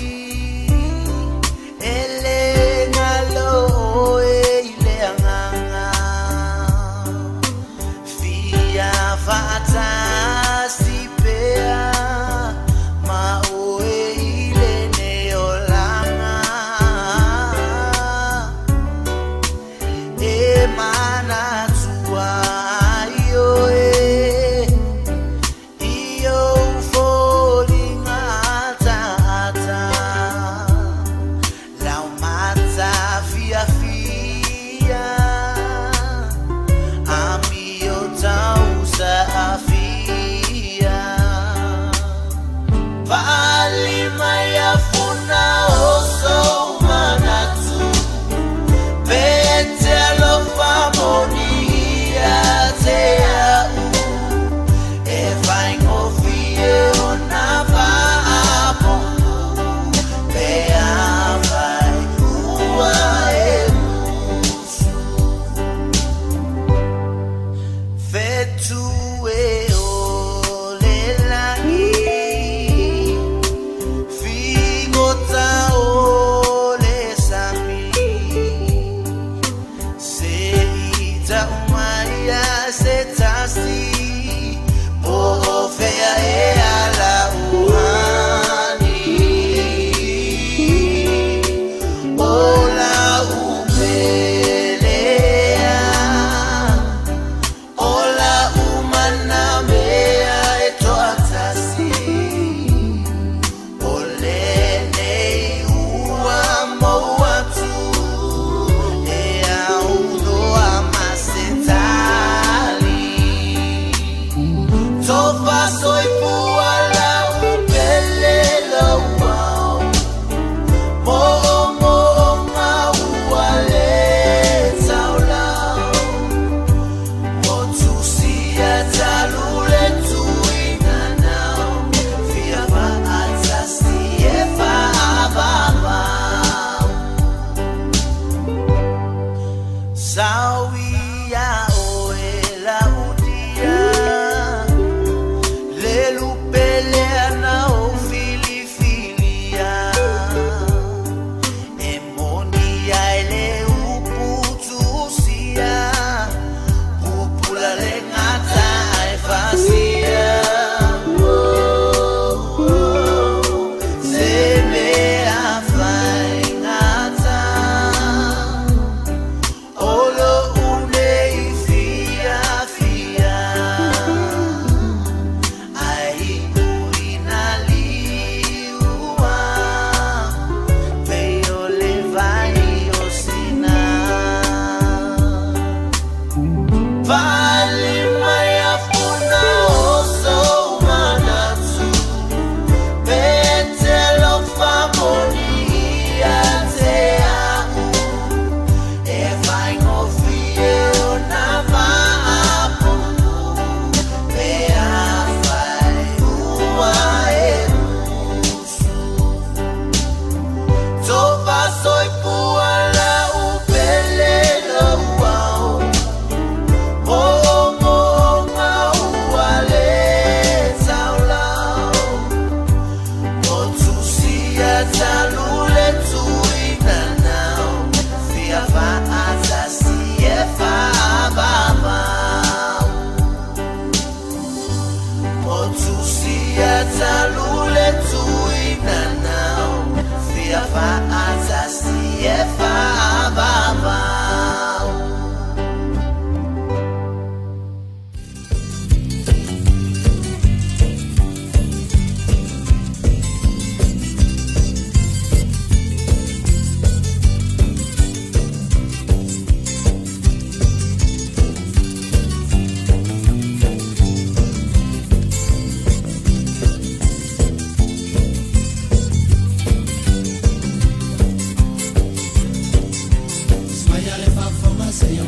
Speaker 4: Kia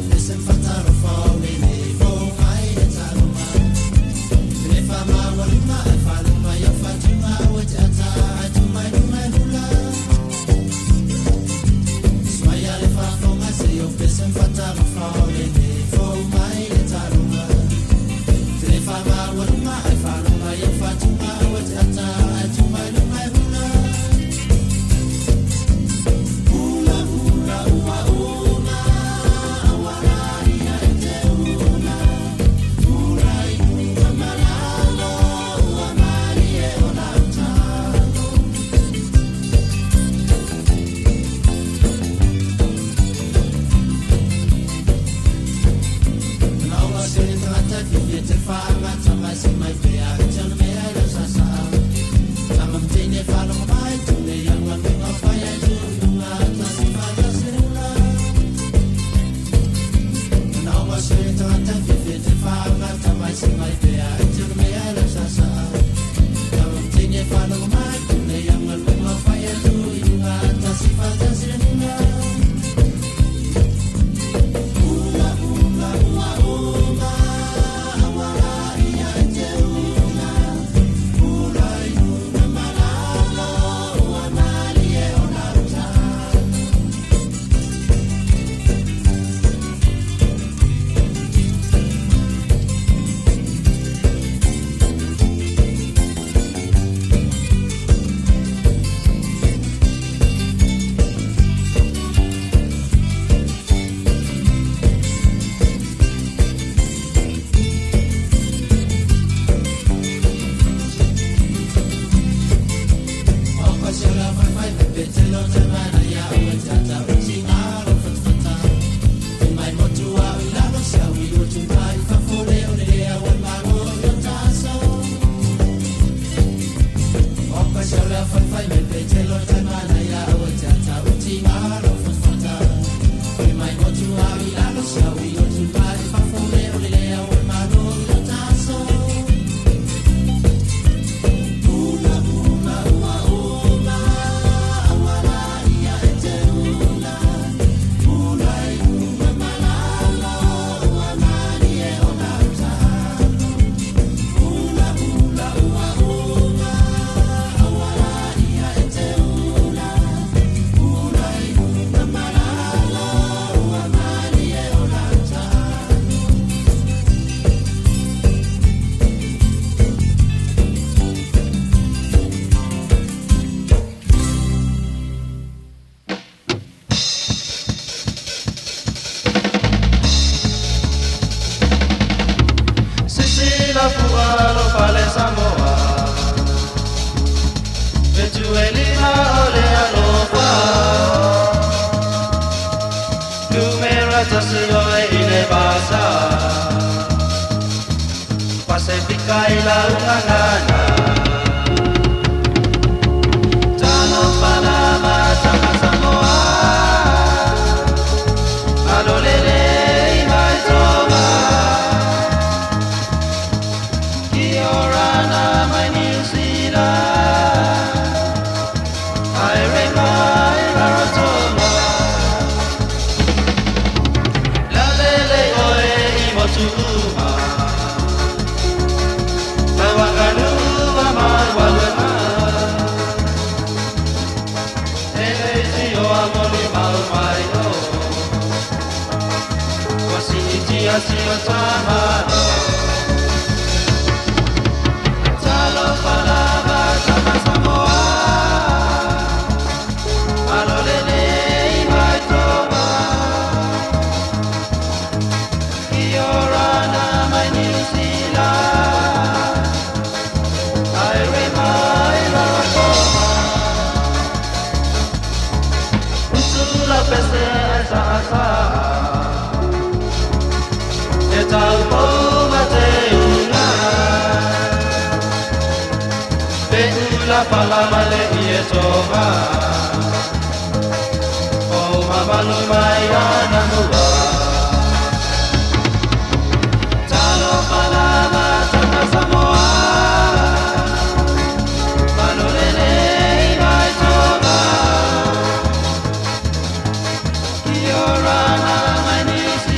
Speaker 4: ora na mai New.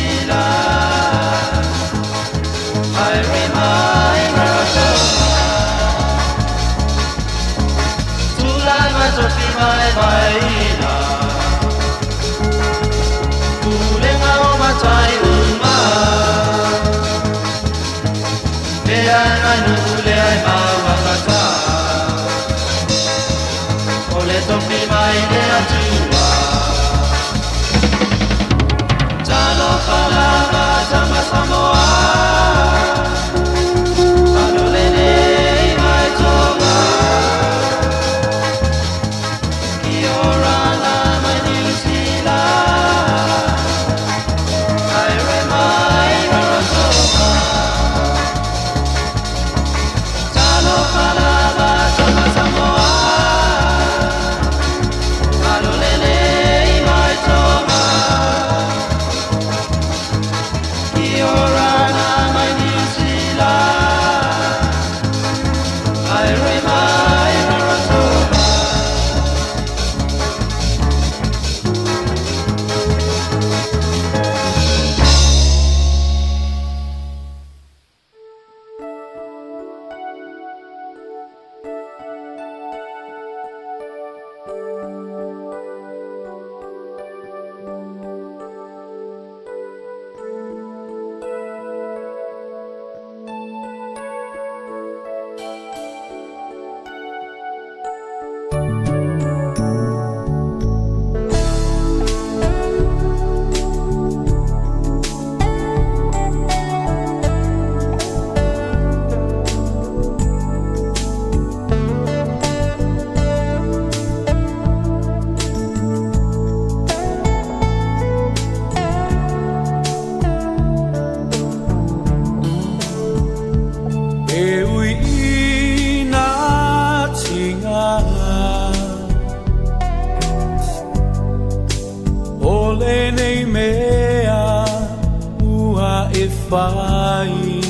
Speaker 4: mafai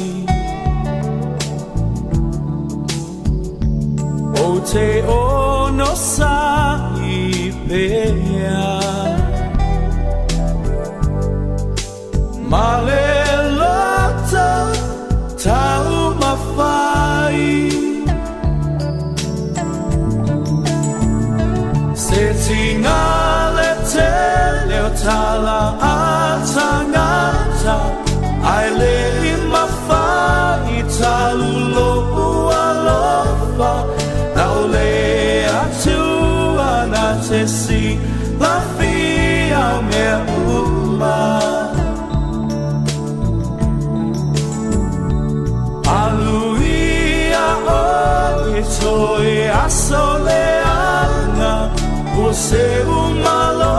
Speaker 4: O te ono sa i pea Ma le loto tau mafai Se tinga le te leo tala a tangata Ai le i mafai talulo alofa Na ole atua na te si lafia o mea uma Aluia o e toe aso leanga Ua se umalo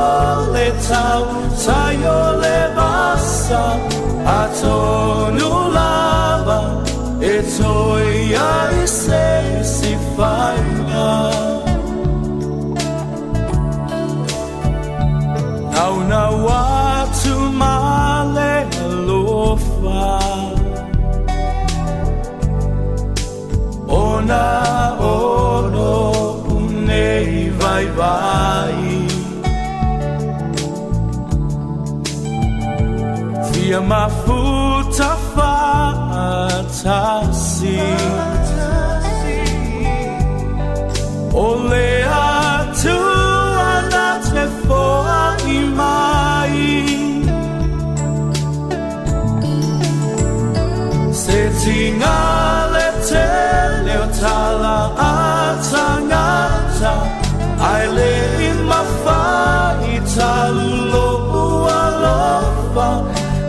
Speaker 4: le tau taio le vasa Atonu lava e toe ai se si whainga Nau nau atu ma le alofa Ona ono unei vai vai Fia mafuta whaatasi O le atua na te foa i mai Se tinga le te leo tala a tangata Ai le i mafai talulo alofa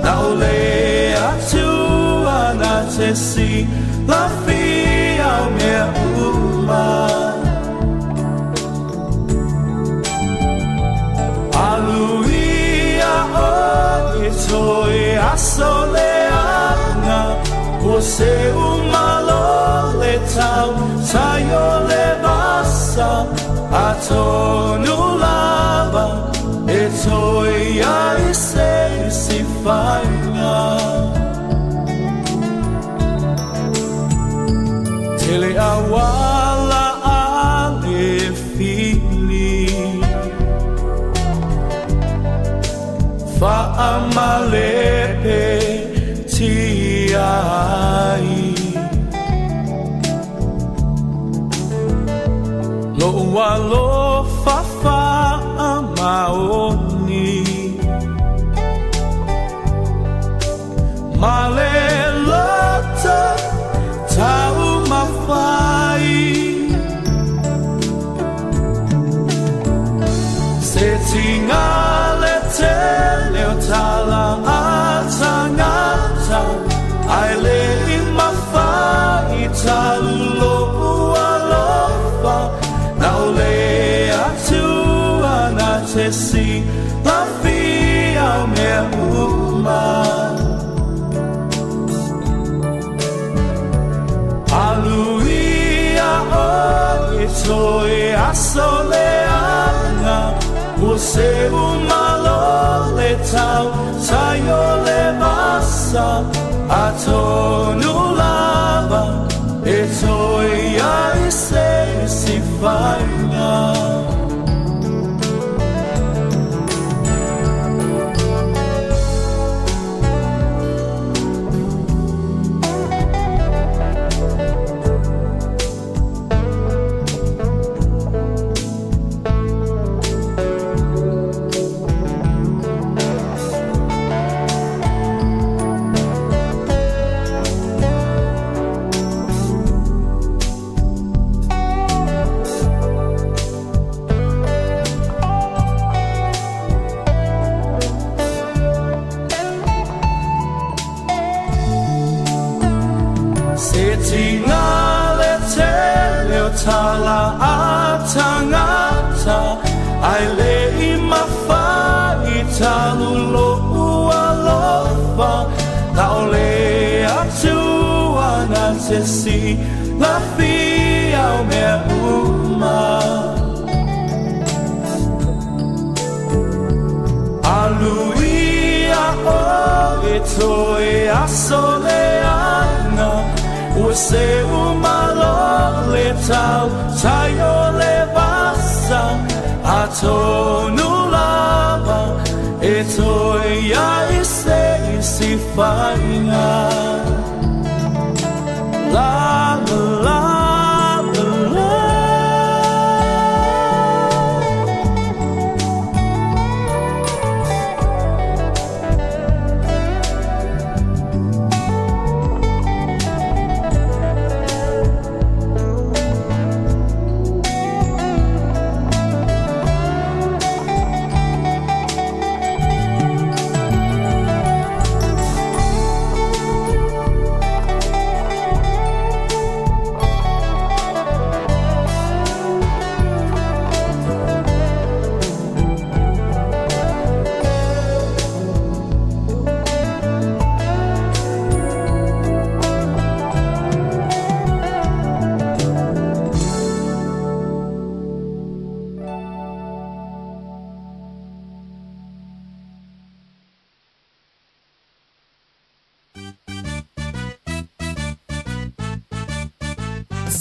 Speaker 4: Na ole atua na te si lafia o mea uma Aluia o e toe aso leanga Ua se umalo le tau taio le vasa Atonu lava e toe ai se si whainga Tele awala a le fili Faamalepe tiai Lo alofa faamaoni Ma le loto tau mafai Se tinga le te leo tala a tangata Ai le i mafai talulo alofa Na ole atua na te si lafia o mea uma Aluia o e toe aso leanga Ua se umalo le tau taio le vasa Atonu lava e toe ai se si whainga Se tinga le te leo tala a tangata Ai le i mafai talulo alofa Na ole atua na te si lafia o mea uma Aluia o e toe aso leaga ua seu malo le tau tai o le vasa atonu lava e toe iai se isi faiga. La la la la la.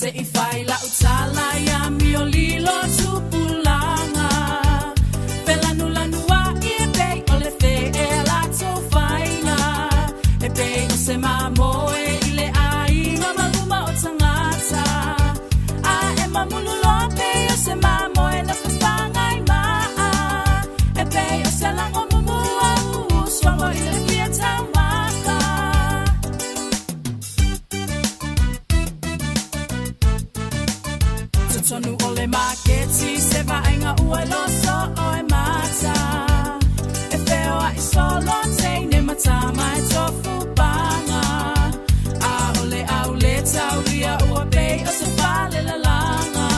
Speaker 5: Se i fai la utala ia mio lilo tupulanga Felanu lanu a i e pei o le fe e la tōwhainga E pei o se mamoe i le aiga maluma o tangata A e mamulu loa pei o se mamoe na whawhangai maa E pei o se lango mumua uuswango i le fia taumaka. Totonu o le maketi se vaaiga ua loso o e mata E wheo ai solo teine matama e tofu panga A o le au le tauria ua pei o se fale lalanga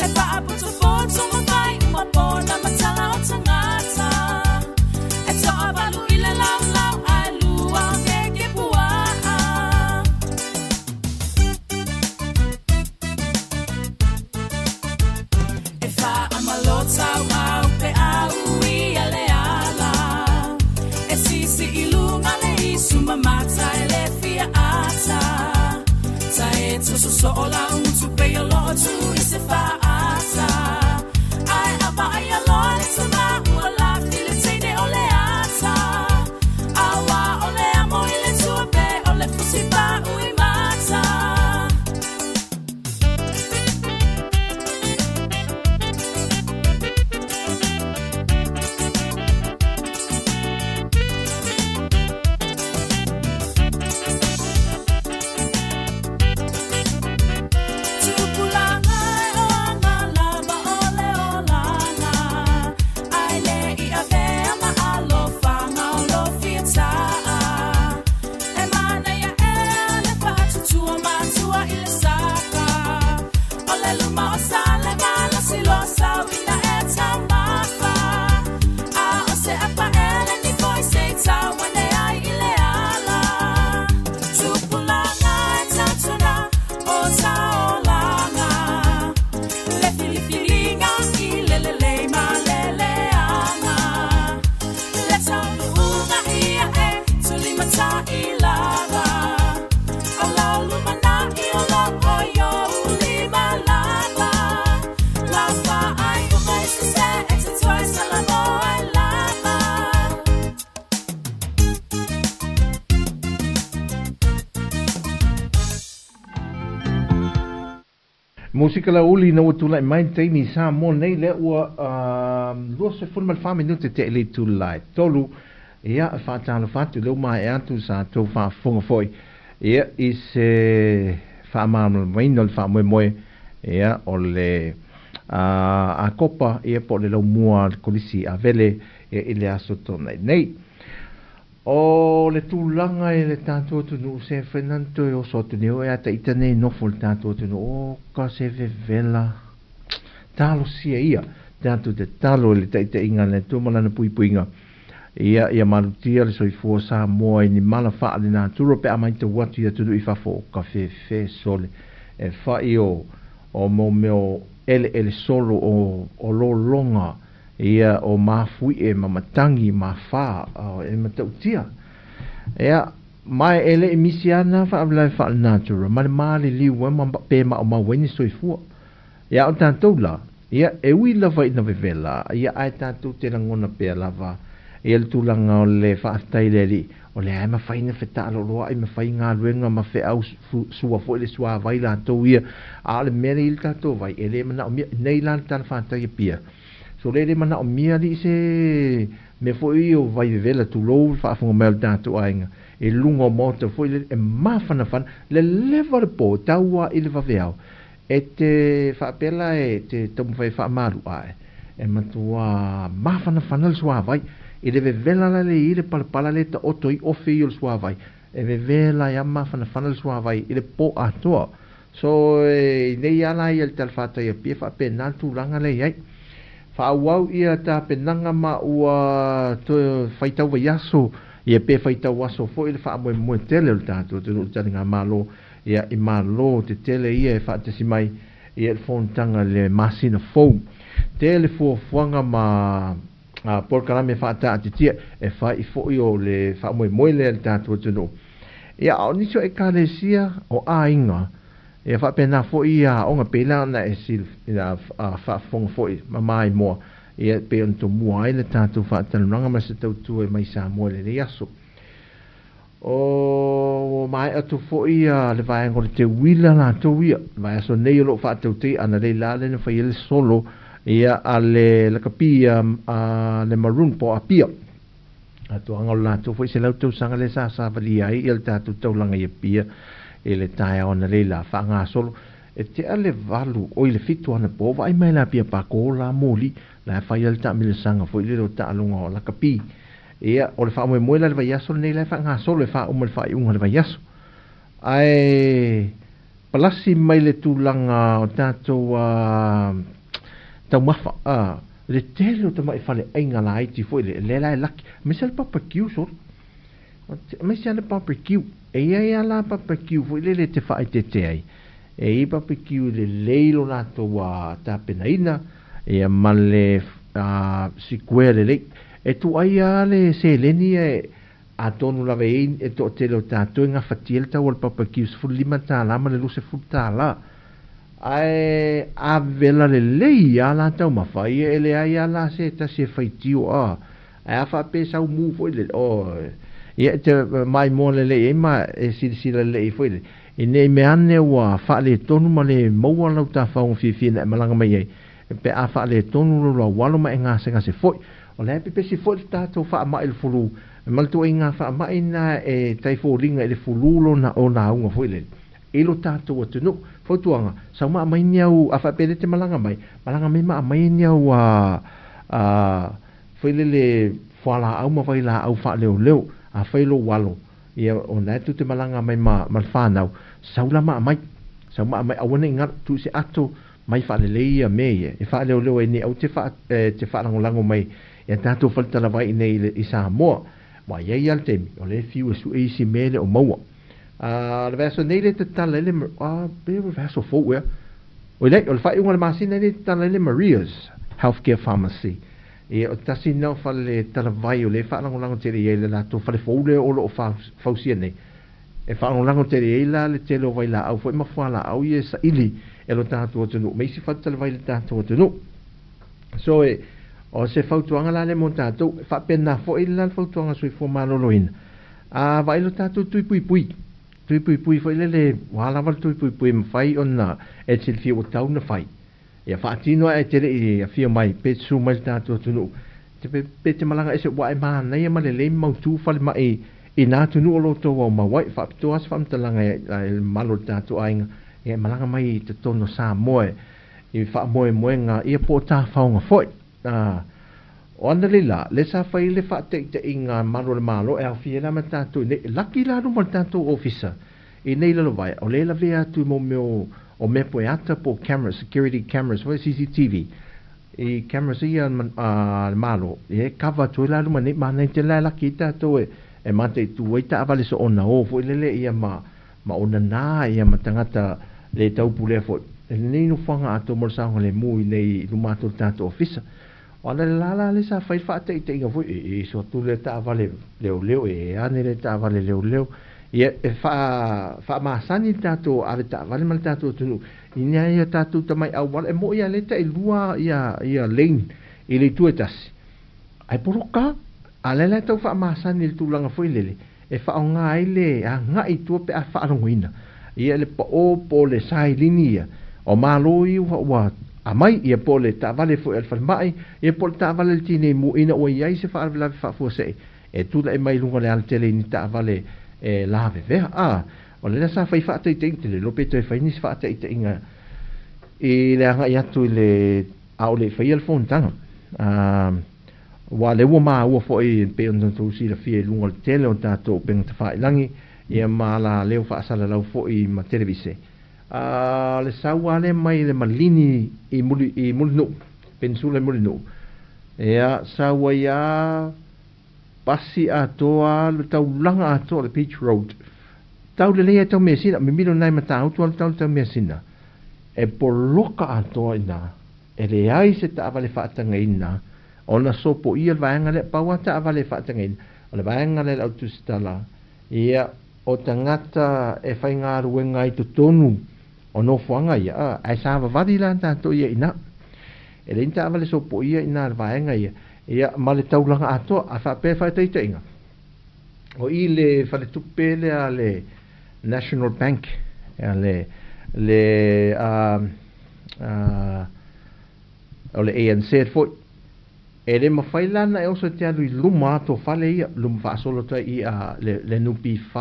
Speaker 5: E paaputu fotu mawhai uma pona matala o tangata E toa valu i le lau lau ai lua o keke puaa. E wha amalo tau au pe au i a le ala E sisi i lunga le isu mamata e le fia ata Ta e toso so o la utu pe o lo tu i se wha ata Ai apa ai a loa le tama ua la fili teine o le ata Awa o le amo i le tua pe o le fusi pa ui mata. Tupulanga e oanga lava o le olanga Ai le i avea ma alofanga o lo fiataa E mana ia ea le whaatutua matua i le saka O le luma o sale mala silo sau ina e taumafa A o se apa ele ni foi se tau ane ai i le ala Tupulanga e tautuna o taolanga Le filifilinga i le lelei ma le leanga Le taunuunga ia e tulimata i lava O lau lumana i o lo o yo ulima lava La wha ai uma i se se e te toi salamo ai lava.
Speaker 1: Musika la uli na ua tulai mai le taimi i Samoa nei lea ua 24 minute te le itula e tolu. Ia, e faatalofa atu lea ua maea atu sa tou faafofoga foi ia i se faamalamalamaina o le faamoemoe ia o le akopa ia po o le laumua o le kolisi Avele ia i le aso tonai nei. O le tulaga i le tatou atunuu se whenanto e oso atu nei o e ata ita nei nofo le tatou atunuu o ka se vevela talosia ia tatou te talo i le taitaiga le Atua ma lana puipuiga ia ia malutia le soifua Samoa i ni mala wha le natura pe a maitau atu i atunuu i fafo o ka fefe sole e whai o mo meo ele ele solo o lolonga ia o mafui e mamatangi mawha e matautia. Ia, ma e le'i misi a na faalavelave faalenatura ma le maliliu ai ma pe maumau ai ni soifua. Ia, a o tatou la, ia, e ui lava ina vevela, ia, ae tatou te lagona pea lava ia le tulaga o le faafetai i le Alii, o lea e mafai ona fetaaloloai ma fai galuega ma feau sua foi le suavai latou ia, a o le mea lea i le tatou vai, e le manaomia, nei la le tala fatai Apia. So lea e le manaomia alii se mea foi o vai vevela tulou le faafofoga mai o le tatou aiga i luga o maota foi lele e mafanafana le leva o le po tau a i le vaveao e te faapea la e te taumafai e faamalu ae e matua mafanafana le suavai i le vevela la le i le palapala le taoto ai ofe ia o le suavai e vevela ai a mafanafana le suavai i le po atoa. So, i nei ala ia le talafatai Apia faapena le tulaga lea i ai. Faaauau ia tapenaga ma ua toe faitau vaiaso ia pe faitau aso foi le faamoemoe tele o le tatou atunuu i le taligamalo ia i malo tetele ia e faatasi mai ia le fonotaga i le masina fou. Tele fuafuaga ma polokalame faataatitia e fai foi o le faamoemoe lea i le tatou atunuu. Ia, a o nisi o ekalesia, o aiga, ia faapena foi ia aoga, pei la ona e faafofoga foi ma maimoa, ia pei ona tomua ai le tatou faatalanoaga ma se tautua mai Samoa i lenei aso. O maea atu foi ia le vaega o le teuila latou ia, le vaiaso nei o lo o faatautei ana lei la le na fai ai le solo ia a le lakapi a le Maroon po o Apia. Atoaga o le latou foi 100 tausaga lea sa savalia ai le tatou taulaga i Apia i le taeao analeila faagasolo e tea le 8 oi le 7 anapo vaai mai le Apia pako la moli la e fai ai le taamilosaga foi lele o taaloga o lakapi. Ia o le faamoemoe la le vaiaso lenei la e faagasolo e faauma le faaiuga o le vaiaso. Ae palasi mai le tulaga o tatou taumafa le tele o tamai faleaiga laiti foi le lea la e laki aemaise le barbecue solo aemaise le barbecue e i ai a la barbecue foi lele te faaeteete ai e i barbecue lelei lo latou tapenaina ia ma le sikuea lelei e tuai a le seleni e atonu lava e i e toatele o tatou e gafatia le tau o le barbecue $15 ma le $20. Ae a vela lelei a la taumafa ia e leai a la se tasi e faitio a ae a faapea sau mu foi lele o ia e te maimoa lelei ai ma e silasila lelei foi lele i nei mea ane ua faaletonu ma le maua lau tafaoga fiafia na e malaga mai ai pe a faaletonu lo laualo ma e gasegase foi. O le a pepesi foi le tatou faamai i le fulu ma le tuaiga faamai na e taifoliga i le fulu lona o lauga foi lele i lo tatou atunuu. Fautuaga, sau ma aumai ni au, a faapea le te malaga mai, malaga mai ma aumai ni au foi lele fualaau ma vailaau faaleoleo, a fai lou alo, ia o na e tu te malaga mai ma le whanau, sau la ma aumai, sau ma aumai, aua ne i ngaro, tuu se ato mai faalelei ia mea ia, e faaleoleo ai nei au te te faalagolago mai ia tatou faletalavai nei i Samoa. Ua iai lava le taimi, o lea e fiu e sue isi mea e le o maua. A le vaiaso nei le tatala ai le a pe o le vaiaso fou ea. Oi lei, o le faaiuga o le masina nei tatala ai le Maria's Healthcare Pharmacy. Ia o tasi lena o fale talavai o lea e faalagolago tele i ai le latou fale fou lea o lo o fausia nei. E faalagolago tele i ai la le tele o vailaau foi ma fualaau ia e saili e lo tatou atunuu ma isi fale talavai i le tatou atunuu. So e, o se fautuaga la lea mo tatou, e faapena foi la le fautuaga soifua maloloina. A vaai lo tatou tui puipui, tui puipui foi lele, ua lava le tui puipui e mafai ona e te silafia ua tatau ona fai. Ia faatino ae te le i afio mai pe susu mai le tatou atunuu, te pe te malaga ese ua e manaia ma lelei ma mautu falemai i nā atunuu o lo outou aumau ai. Faapitoa se faamatalaga i le mamalu o le tatou aiga, ia e malaga mai i totonu o Samoa i faamoemoega ia po o tafaoga foi. O ana lei la, lea sa fai le faataitaiga a malu o le Malo e aofia ai la ma tatou i nei, laki la luma o le tatou ofisa i nei lalovaea, o lea e lavea atu i mo mea o mea po e ata po o cameras, security cameras foi, CCTV, i cameras ia a le Malo, ia e cover atu ai la luma nei, manaia tele la e laki ai tatou e mataitu ai taavale soona o foi lele ia ma onana ia ma tagata le taupulea foi. E lenei nofoaga atoa mo le saogalemu i nei i luma atu o le tatou ofisa. O le la le sa fai faataitaiga foi e so atu le taavale leoleo e ane le taavale leoleo ia e faamasani le tatou ave taavale ma le tatou atunuu ina ia tatou tamai auala e mo'i a lē tailua ia lane i le itu e tasi ae poloka a lea la tau faamasani i le tulaga foi lele e faaaoga ai le aga'i i tua pe a faalogoina ia le pa'ō po o le sailini ia o malo ia ua aumai ia po o le taavale foi a le falemai ia po o le taavale a le tinei mu ina ua iai se faalavelave faafuasei e tula'i mai luga o le alatele i ni taavale e lavevea a o le lea sa fai faataitaiga te le iloa pe toe fai nisi faataitaiga i le aga'i atu i le a o le i faia le fonotaga aua lea ua maua foi pei ona outou silafia i luga o le tele o tatou upega tafailagi ia ma alaleo faasalalau foi ma televise a le sau lava lea mai le malini i muli i Mulinuu Peninsula i Mulinuu ia sau ai lava pasi atoa le taulaga atoa o le Beach Road tau lelei ai Taumeasina mimilo lena i Matautu alu tau le Taumeasina e poloka atoa i ina e leai se taavale faatagaina ona sopoia le vaega lea pau lava taavale e faatagaina o le vaega lea o le autusitala ia o tagata e faigaluega ai totonu o nofoaga ia a ae savavali la tatou ia i ina e leai ni taavale sopoia i ina i le vaega ia ia ma le taulaga atoa a faapea faataitaiga o i le faletupe lea a le National Bank ia le o le ANZ foi e le mafai la ona e oso e te alu i luma atu o fale ia luma faasolo atu ai i le NPF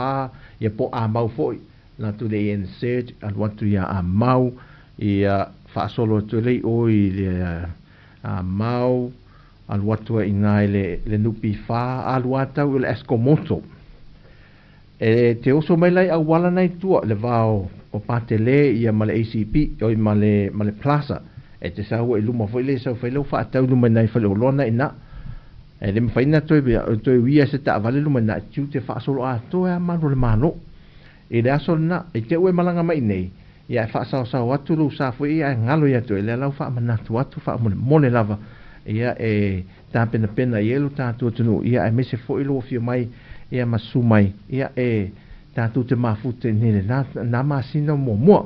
Speaker 1: ia po o Amau foi la atu le ANZ alu atu ia Amau ia faasolo atu ai lea i o i le Amau alu atu ai i ina i le NPF alu lava tau i le Ascomoto e te oso mai la i auala na i tua le va o Patele ia ma le ACP oi ma le Plaza e te sau ai i luma foi lea sau fai lau faatau i luma i nai faleoloa na i ina e le mafai ona toe uia se taavale luma i ina e tiute faasolo atoa ai lava malu o le Malo i le aso lena i te i ua e malaga mai i nei ia e faasaosao atu lou sa foi ia ae galo ia te oe lea la ua faamanatu atu faamolemole lava ia e tapenapena i ai lo tatou atunuu ia aemaise foi lou afio mai ia ma susu mai ia e tatou te mafuta i nei le na masina muamua.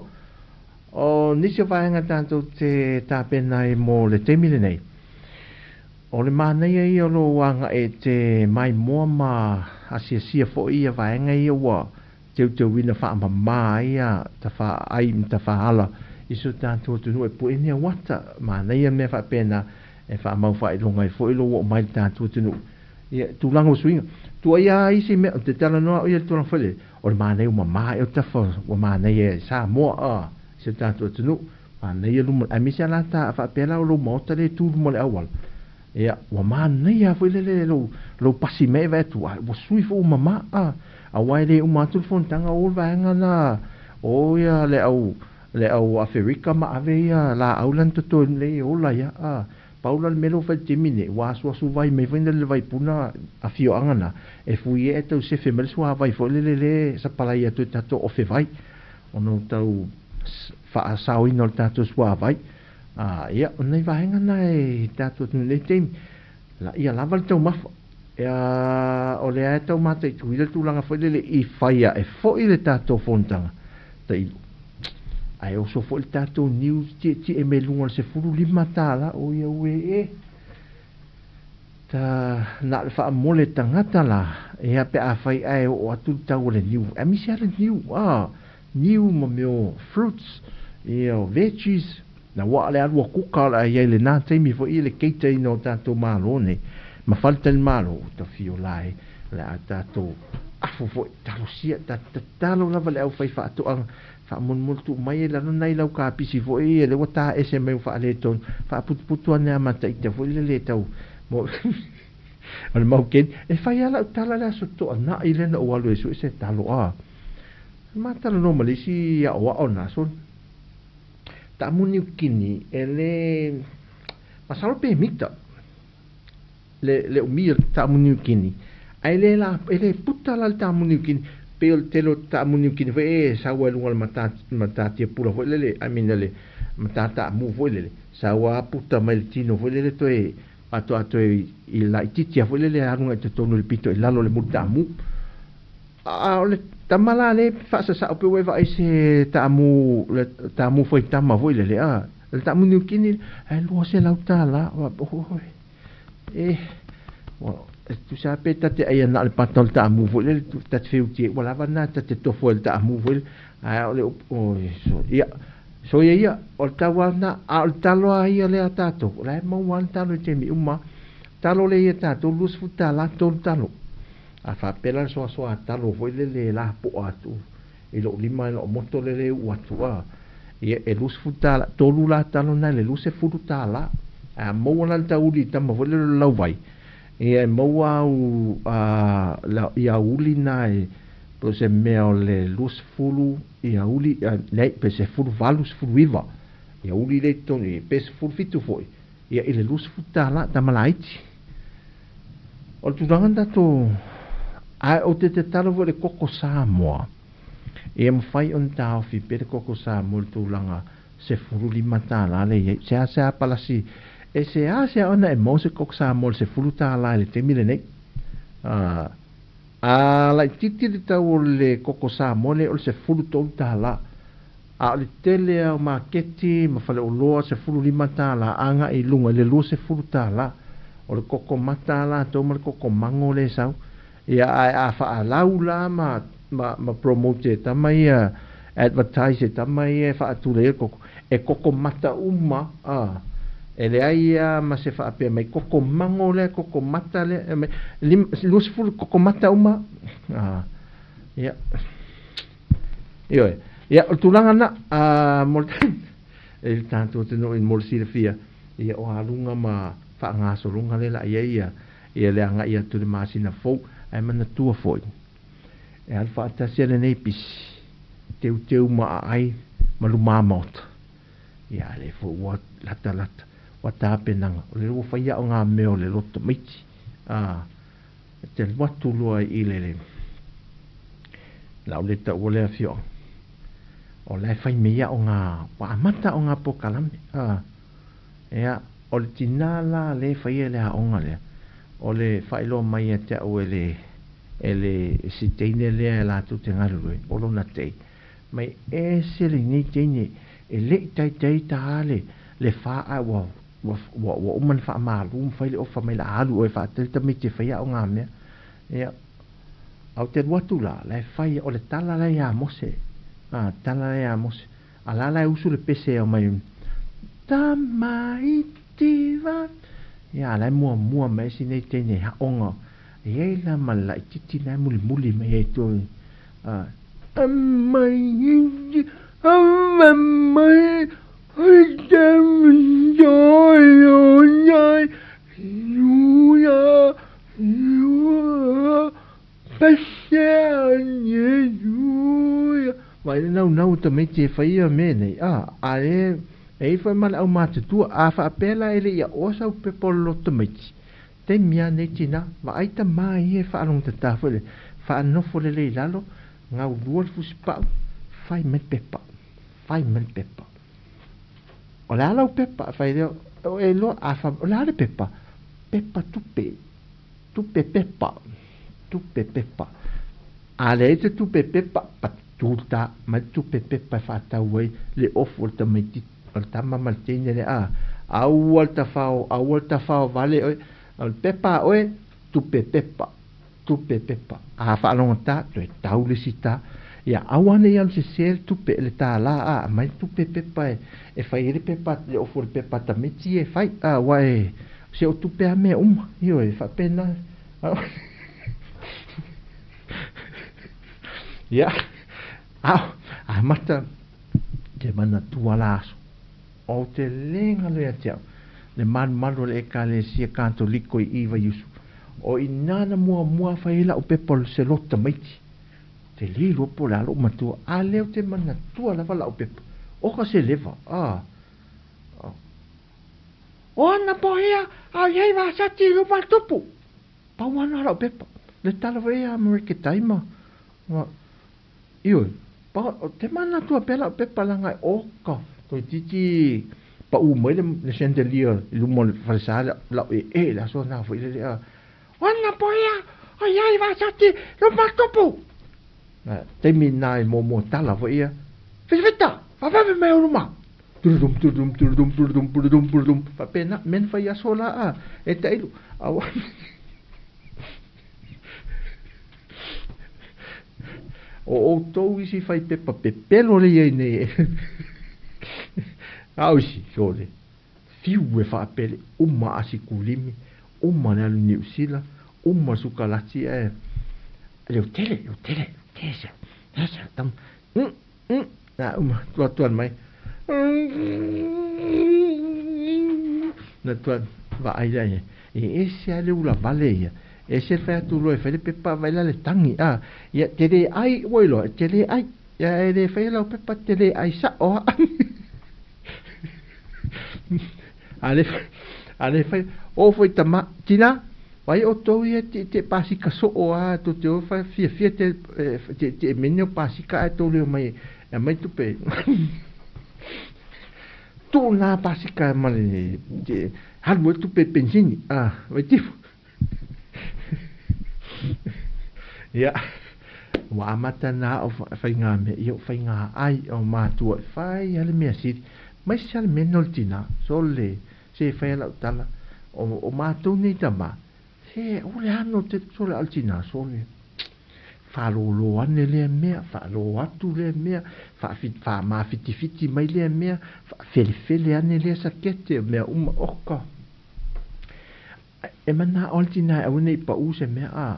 Speaker 1: O nisi o vaega tatou te tapena ai mo le taimi lenei, o le manaia ia o lou agaʻi e te maimoa ma asiasia foi ia vaega ia ua teuteuina faamama ai ia tafaai ma tafaala i so tatou atunuu e pue ni auata. Manaia mea faapena e faamau faailoga ai foi lou oo mai i le tatou atunuu ia tulaga o suiga. Tuuaia lava isi mea, ou te talanoa au ia i le tulaga foi lele, o le manaia ua mama ea o tafa ua manaia e Samoa a i si o tatou atunuu. Manaia luma, aemaise lava la ta faapea la o lou maota lea e tu luma o le auala, ia ua manaia lava foi lele lou pasi mai e vaai atu, ua sui foi ua mama a, aua e le uma atu le fonotaga o le vaega na o ia le au Aferika ma ave ia laau la na totoe nei e ola ia a. Pau la le mea lea ua fai i le taimi nei, ua asuasu vai mai foi na le vaipuna afioaga na, e fui ea e tau sefe mai le suavai foi lele lea e sapalai atu e tatou ofe vai, ona o tau faasaoina o le tatou suavai. A, ia, o nai vaega na e tatou atunuu i lenei taimi. La, ia lava le taumafa. Ia, o lea e tau mataituina le tulaga foi lele i fai ae foi le tatou fonotaga tailo. Ae oso foi le tatou niu tietie mai luga o le $15 o ia ue e ta na o le faamole tagata la ia pe afai ae oo atu le tau o le niu aemaise lava le niu a niu ma mea o fruits ia o veggies na ua o le alu a kuka o le a i ai lena taimi foi i le keitaina o tatou malo nei ma faletalimalo ua tafio la e le a tatou afu foi talosia tatalo lava le aufai faatoaga Faamolemole tuu mai e lalo nai lau kapisi foi ia lea ua ta ese mai ua faaletonu faaputuputu ane a ma taita foi lele tau mo o le mau keni e fai a lau tala le aso toanai lea na ou alu e sue se talo a ma talanoa ma le isi aoao na so taamu kini e le masalo pe mita le umia le taamu niukini ae le la e le puta la le taamu niukini pei o le tele o taamu niukini foi e sau ai luga o le matatia pula foi lele, I mean le matata taamu foi lele, sau lava puta mai le tino foi lele toe Atoato i laitiiti a foi lele aluga i totonu i le pito i lalo o le muli taamu. A o le tama la lea e faasasao pe ua e vaai i se taamu, le taamu faitama foi lele, a, le taamu Niukini, ae $200. Oi, e, e tusa pe ta te ai na o le pata o le taamu foi lele, ta te feuti ai, ua lava lena ta te tofo ai i le taamu foi lele. Ae o le oi, so, ia, soia ia, o le tau lava lena, a o le talo lava ia lea a tatou, o la e maua lava le talo i taimi uma. Talo lea ia tatou $20, tolu talo. A faapea la le soasoa talo foi lele e lapoa atu i lou lima i lou moto lele e uu atu a, ia e $20, tolu la talo na i le $20. Ae a maua la le tauli i tama foi lele o le lauvai, ia e maua au a, i aouli na e pe o se mea o le 20 i aouli, leai pe 18, 19 i aouli lea i totonu, pe 17 foi, ia i le $20 tama laiti. O le tulaga na tatou, ae ou te tatalo foi i le koko Samoa, ia mafai ona taofi pea le koko Samoa i le tulaga $15 lea e i ai. Seasea palasi, e seasea ona e maua se koko Samoa i le $10 i le taimi lenei. A laitiiti le tau o le koko Samoa lea o le $13, a o le tele lava o maketi ma faleoloa $15 agai i luga i le $20. O le koko mata a latou ma le koko mango lea e sau. Ia ae a faalau la ma ma ma promote e tama ia, advertise e tama ia e faatulai ai le koko, e koko mata uma a, e leai lava ma se faapea mai koko mango lea, koko mata lea, 20 koko mata uma a. Ia. Ioe. Ia, o le tulaga lena, a, mo le e le tatou atunuu mo le silafia, ia o aluga ma faagasologa lea la i ai ia, ia le agai atu i le masina fou, ae manatua foi, e alu faatasi ai lenei pisi, teuteu ma aai ma luma maota. Ia, a lea foi ua latalata, ua tapenaga, o lea ua fai ao ngā mea o le loto maiti. A, e te alu atu loa i le, lau le taua le afioaga, o la e fai mai ao ngā, ua amata o ngā pokalame. A, ia, o le tinā la lea e faia le aoga lea, o le faailoa mai ia te au e le, e le si teine lea e latou te galulue, o lona tei, mai ese lenei teine, e le i taitai ta le, le fa ae ua, ua, ua, ua uma ona faamalu ma fai le ofa mai la alu oe faatali tamaiti e faia au ngā mea. Ia, a ou te alu atu la, la e fai, o le tala la ia Mose, a, tala la ia Mose, a la la e usu le pese e aumai, Tamaiti va. Ia, a la e muamua mai si nei teine haonga. E iai la ma le laitiiti na e mulimuli mai ai tua. A, Tamaiti, mai, Vai le naunau o tamaiti e fai ia mea nei, a, a e, e ifo ai ma le aumatutua, a faapea la e le i aoa sau pepa o le loto tamaiti, taimi a nei tina, vaai tamā ia e faalogotatā foi le, faanofo lelei i lalo, gaulua le fusipau, fai mai le pepa, fai mai le pepa. O le a lau pepa? Fai lea, o e iloa, a fa, o le a le pepa? Pepa tupe, tupe pepa, tupe pepa. A leai se tupe pepa, patuta mai le tupe pepa e faatau ai le ofu o le tamaitiiti, o le tama ma le teine lea, a, aua le tafao, aua le tafao vale oe, o le pepa a oe, tupe pepa, tupe pepa. A faalogotā, toe tau le isi tā. Ia, aua ne i alu sesē le tupe, le tālā, a, aumai le tupe pepa e, e fai ai le pepa, le ofu o le pepa a tamaiti ia e fai, a, aua e, se o tupe a mea uma, ioe, e faapena. Ia, a, amata te manatua la aso. Ou te lē galo ia te au, le malumalu o le Ekalesia Katoliko i i Vaiusu. O i nā na muamua fai ai lau pepa o se loto tamaiti. Te lē iloa po o le a lou matua, a lea ou te manatua lava lau pepa. Oka se leva, a. O ana po hea, a i ai vasati i luma tupu. Pau ana lau pepa. Le tala foi ia Amerika taima. Ioe, pa, te manatua pea lau pepa langa e oka. Toeitiiti Paʻū mai le chandelier i luma o le falesa lau ee i le aso lena foi lele a. Ona poea, ai ai vaasati lo matopu. Na taimi lena e muamua tala foi ia. Fitafita, faavave mai au luma. Turudum turudum turudum turudum turudum turudum. Faapena mea na fai i aso la a e tailu. Aua O outou isi fai pepa pepelo le iai nei e. Au isi, sole. Fiu e faapele, uma asikulimi, uma le alu Niu Sila, uma sukalati e. Leo tele, leo tele, tese, tese, tam, na uma, tua tuan mai. Na tua, vaai lea ia. E ese a le ula vale ia. E se fai atu loa e fai le pepa vai la le tagi a. Ia te le ai ua iloa e te le ai. Ia e le faia lau pepa te le ai sa'o a. A le a le fai o foi tama tina vai o tou ia te te pasika so'o a to te o fa fiafia te te te mene o pasika ae tou leo mai e aumai tupe. Tuu na pasika ma le te alu ai tupe pensini a vai tifo. Ia, ua amata na o faiga mea, ia o faiga ai o matua e fai a le mea sili. Mai se a le mea no le tina, sole, se e fai a lau tala, o matou nei tama, se o le ano te sole a le tina, sole. Faalōlō ane lea mea, faalō atu lea mea, faamāfitifiti mai lea mea, faafelefele ane lea sakete, o mea uma, oka. E manao le tina e aua nei paʻū se mea a.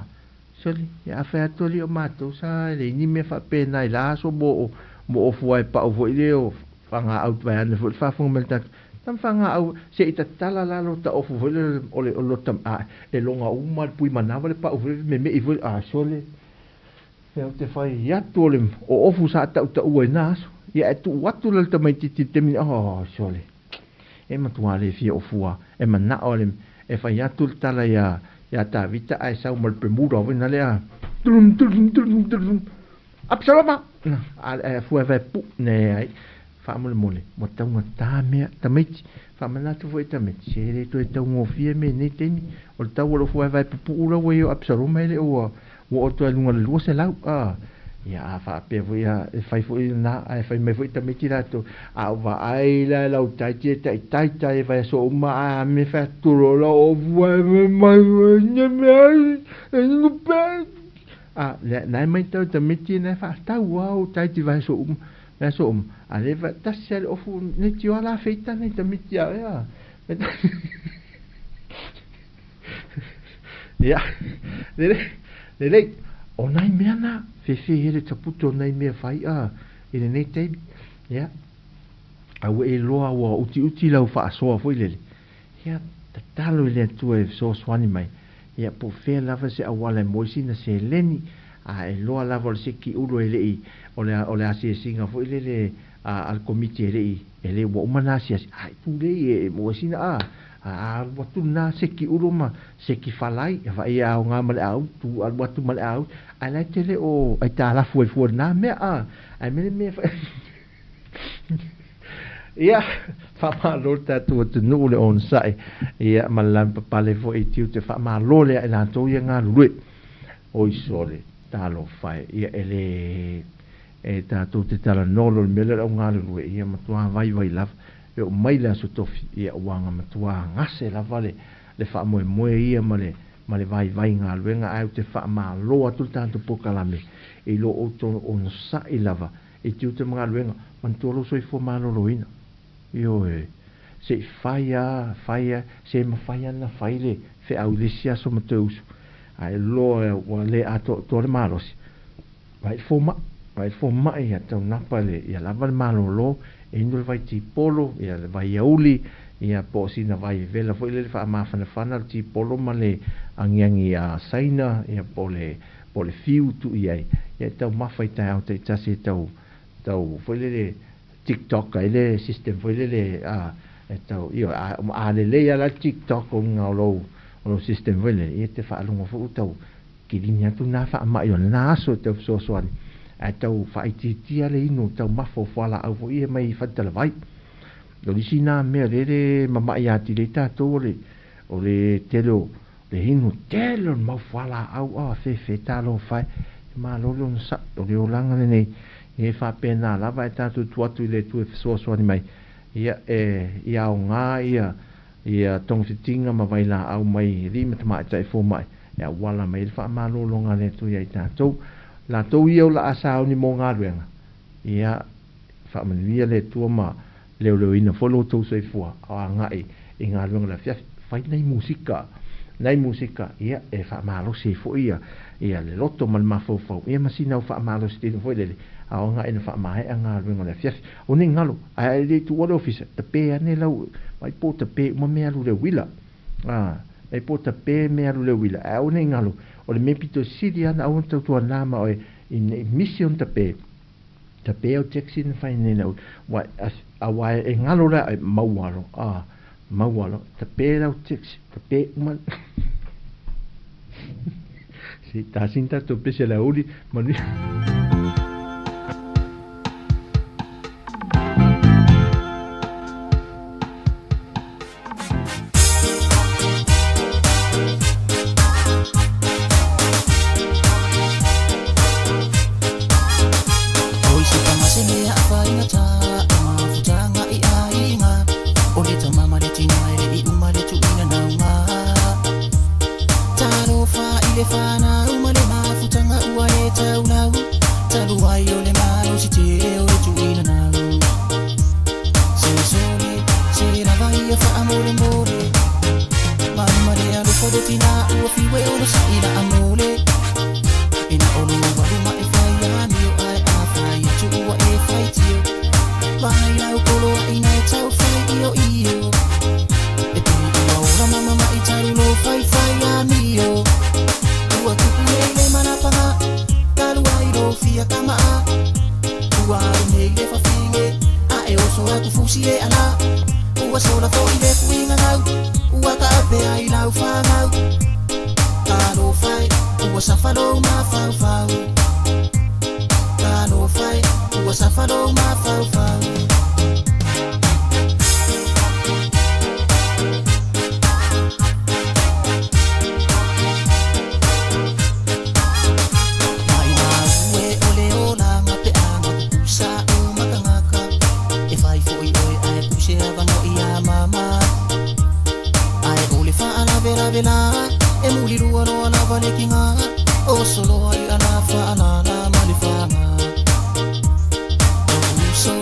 Speaker 1: Sole, ia a fai atu alii o matou sa e leai ni mea faapena i la aso mo o mo ofu ai pau foi lea o fagaau vaeane foi le faafofoga mai le tatou tama fagaau se i tatala la lota ofu foi lea o le o lota a e loga uma le pui manava le pau foi meme'i foi a sole e ou te fai atu o le o ofu sa tautaua i na aso ia e tuu atu la le tamaitiiti i le taimi oh sole e matua le fia ofua e manao le e fai atu le tala iā iā Tavita ae sau ma le Bermuda foi na lea trum trum trum trum Absaloma a ae fua e pu ne ai faamolemole ua taugatā mea tamaiti faamanatu foi tamaiti se le toe taugofie mea i nei taimi o le tau o lou fuaevae pupuu la ua i o Absaloma e le o ua oo atu ai i luga o le 200 a ia a faapea foi a e fai foi lena ae fai mai foi tamaiti latou a ou vaai la e lau taiti e taitaitai e vaiaso uma a me fai atu loa lau ofu ae mai ne mea e nupe a lena e matau tamaiti na e faatau a o taiti vaiaso uma vaiaso uma a lea tasi a le ofu nei tioa la feita nei tamaiti a oe a ia lelei lelei o nai mea na fefe hele taputo o nai mea fai a i lenei taimi ia a ua e loa ua utiuti lau faasoa foi lele ia tatalo i le Atua e fesoasoani mai ia po o fea lava se auala e moi sina seleni a e loa lava o le seki ulu e le'i o le o le asiasiga foi lele a le Komiti e le'i e le ua uma na asiasi ae tulei e maua sina a a alu atu lena seki ulu ma seki falai e vaai e aoga ma le au tu alu atu ma le au ae la e tele o aitalafu ai fua i lena mea a ae mea le mea ia faamalo le tatou atunuu le onosai ia ma le lavapapale foi i tiute faamalo lea i latou ia galulue oi sole talofa e ia e le e tatou te talanoa loa i le mea lea o le au galulue ia matua vaivai lava e oo mai le aso tofi ia ua matua gase lava le le faamoemoe ia ma le ma le vaivai galuega ae ou te faamalo atu le tatou polokalame i lo outou onosai lava i tiute ma galuega manatua lou soifua maloloina ioe se i fai a fai a se mafai ana fai le feau i le isi aso ma toe usu ae loa ua le atoatoa le malosi vai le fomai vai le fomai ia taunapa le ia lava le malolo e inu le vai tipolo ia le vai auli ia po o sina vai vela foi lele faamafanafana le tipolo ma le agiagi a Saina ia po o le po o le fiu tuu i ai ia e taumafa i taeao taitasi e tau tau foi lele TikTok ai le system foi lele a e tau ioe a a lelei lava la le TikTok o luga o lou o lou system foi lele ia e te faalogo foi ua tau kilini atu na faamai o lena aso e tau fesoasoani ae tau faaitiitia le inu taumafa o fualaau foi ia mai faletalavai. O le isi na mea lele mama'i atili ai tatou o le tele o le hinu tele o le mau fualaau a fefe talofa e, malo le onosa'i. O le olaga lenei e faapena lava e tatou tuu atu i le Atua e fesoasoani mai ia e ia aogā ia togafitiga ma vailaau mai alii ma tamaitai foma'i e auala mai ai le faamalologa a le Atua iā i tatou latou ia o la'a sauni mo galuega ia faamanuia le Atua ma leoleoina foi lo outou soifua o aga'i i galuega o le afiafi. Fai nai musika ia e faamalosi ai foi ia le loto ma le mafaufau ia ma sina au faamalosi tino foi lele a o aga'i na faamae'a galuega o le afiafi. O nei galo ae le tuua le ofisa tape ane lau mai po tape uma mea alu le uila mai po tape mea alu le uila ae aua nei galo o le mea pito sili ana aua na tautuanā ma oe ina nei misi ona tape tape au taxi na fai nei lau auā e galo le a maualo maualo tape lau taxi tape uma se i tasina tatou pese le aoauli manuia.
Speaker 5: Oi se pagase mea a faigata o mafutaga i aiga o le tama ma le tina e le'i uma le tuuina nauga talofa i le fanau ma le mafutaga ua le taulau talu ai o le malosi tele o le tuuina nau sesole se lava ia faamolemole mai ma le alofa le tina ua fiue o lo sa'i la amole ina olo walu ma e fai amio ae a fai atu ua e faitio vai lau kolo ina e tau fai io io e pili ua ola mama ma i talu lo fai fai amio ua tupu nei le manapaga talu ai lo fia kama'a ua alu nei le fafine a e oso atu fusi e ala ua sola fo'i le puiga gau ua ta'apea i lau fagau talofa e ua safa lou mafaufau talofa e ua safa lou mafaufau. Mai mau e o le olaga pe aga kukusa o makagaka e fai fo'i oe ae puse avanoa ia mama ae o le faalavelave la e mulilua loa lava le kiga o soloa i ala faalala ma le faga uso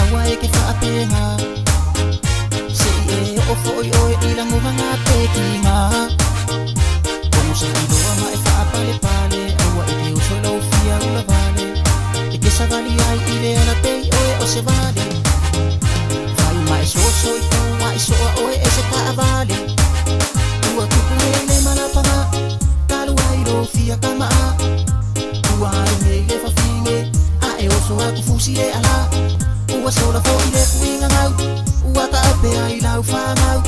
Speaker 5: aua e ke faapega se'i e oo fo'i oe i lagovaga pekiga Kogo sa iloa ma e faapalepale aua e ke uso i lou fia ulavale e ke savali ai i le alatei oe o se vale fai ma e soso i tua i soa oe e se taavale ua tupu nei le malapaga talu ai lou fia kama'a ua alu nei le fafine a e oso atu fusi e ala ua sola fo'i le puiga gau ua ta'apea i lau fagau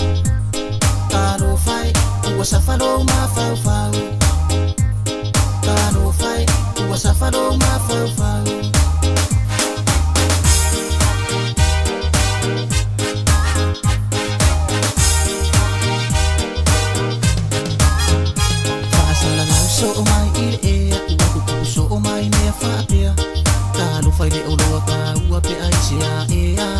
Speaker 5: talofa e ua safa lou mafaufau talofa e ua safa lou mafaufau. Faasalalau soo mai i le ea ua tutupu soo mai mea faapea talofa i le oloa taua pe ai se aea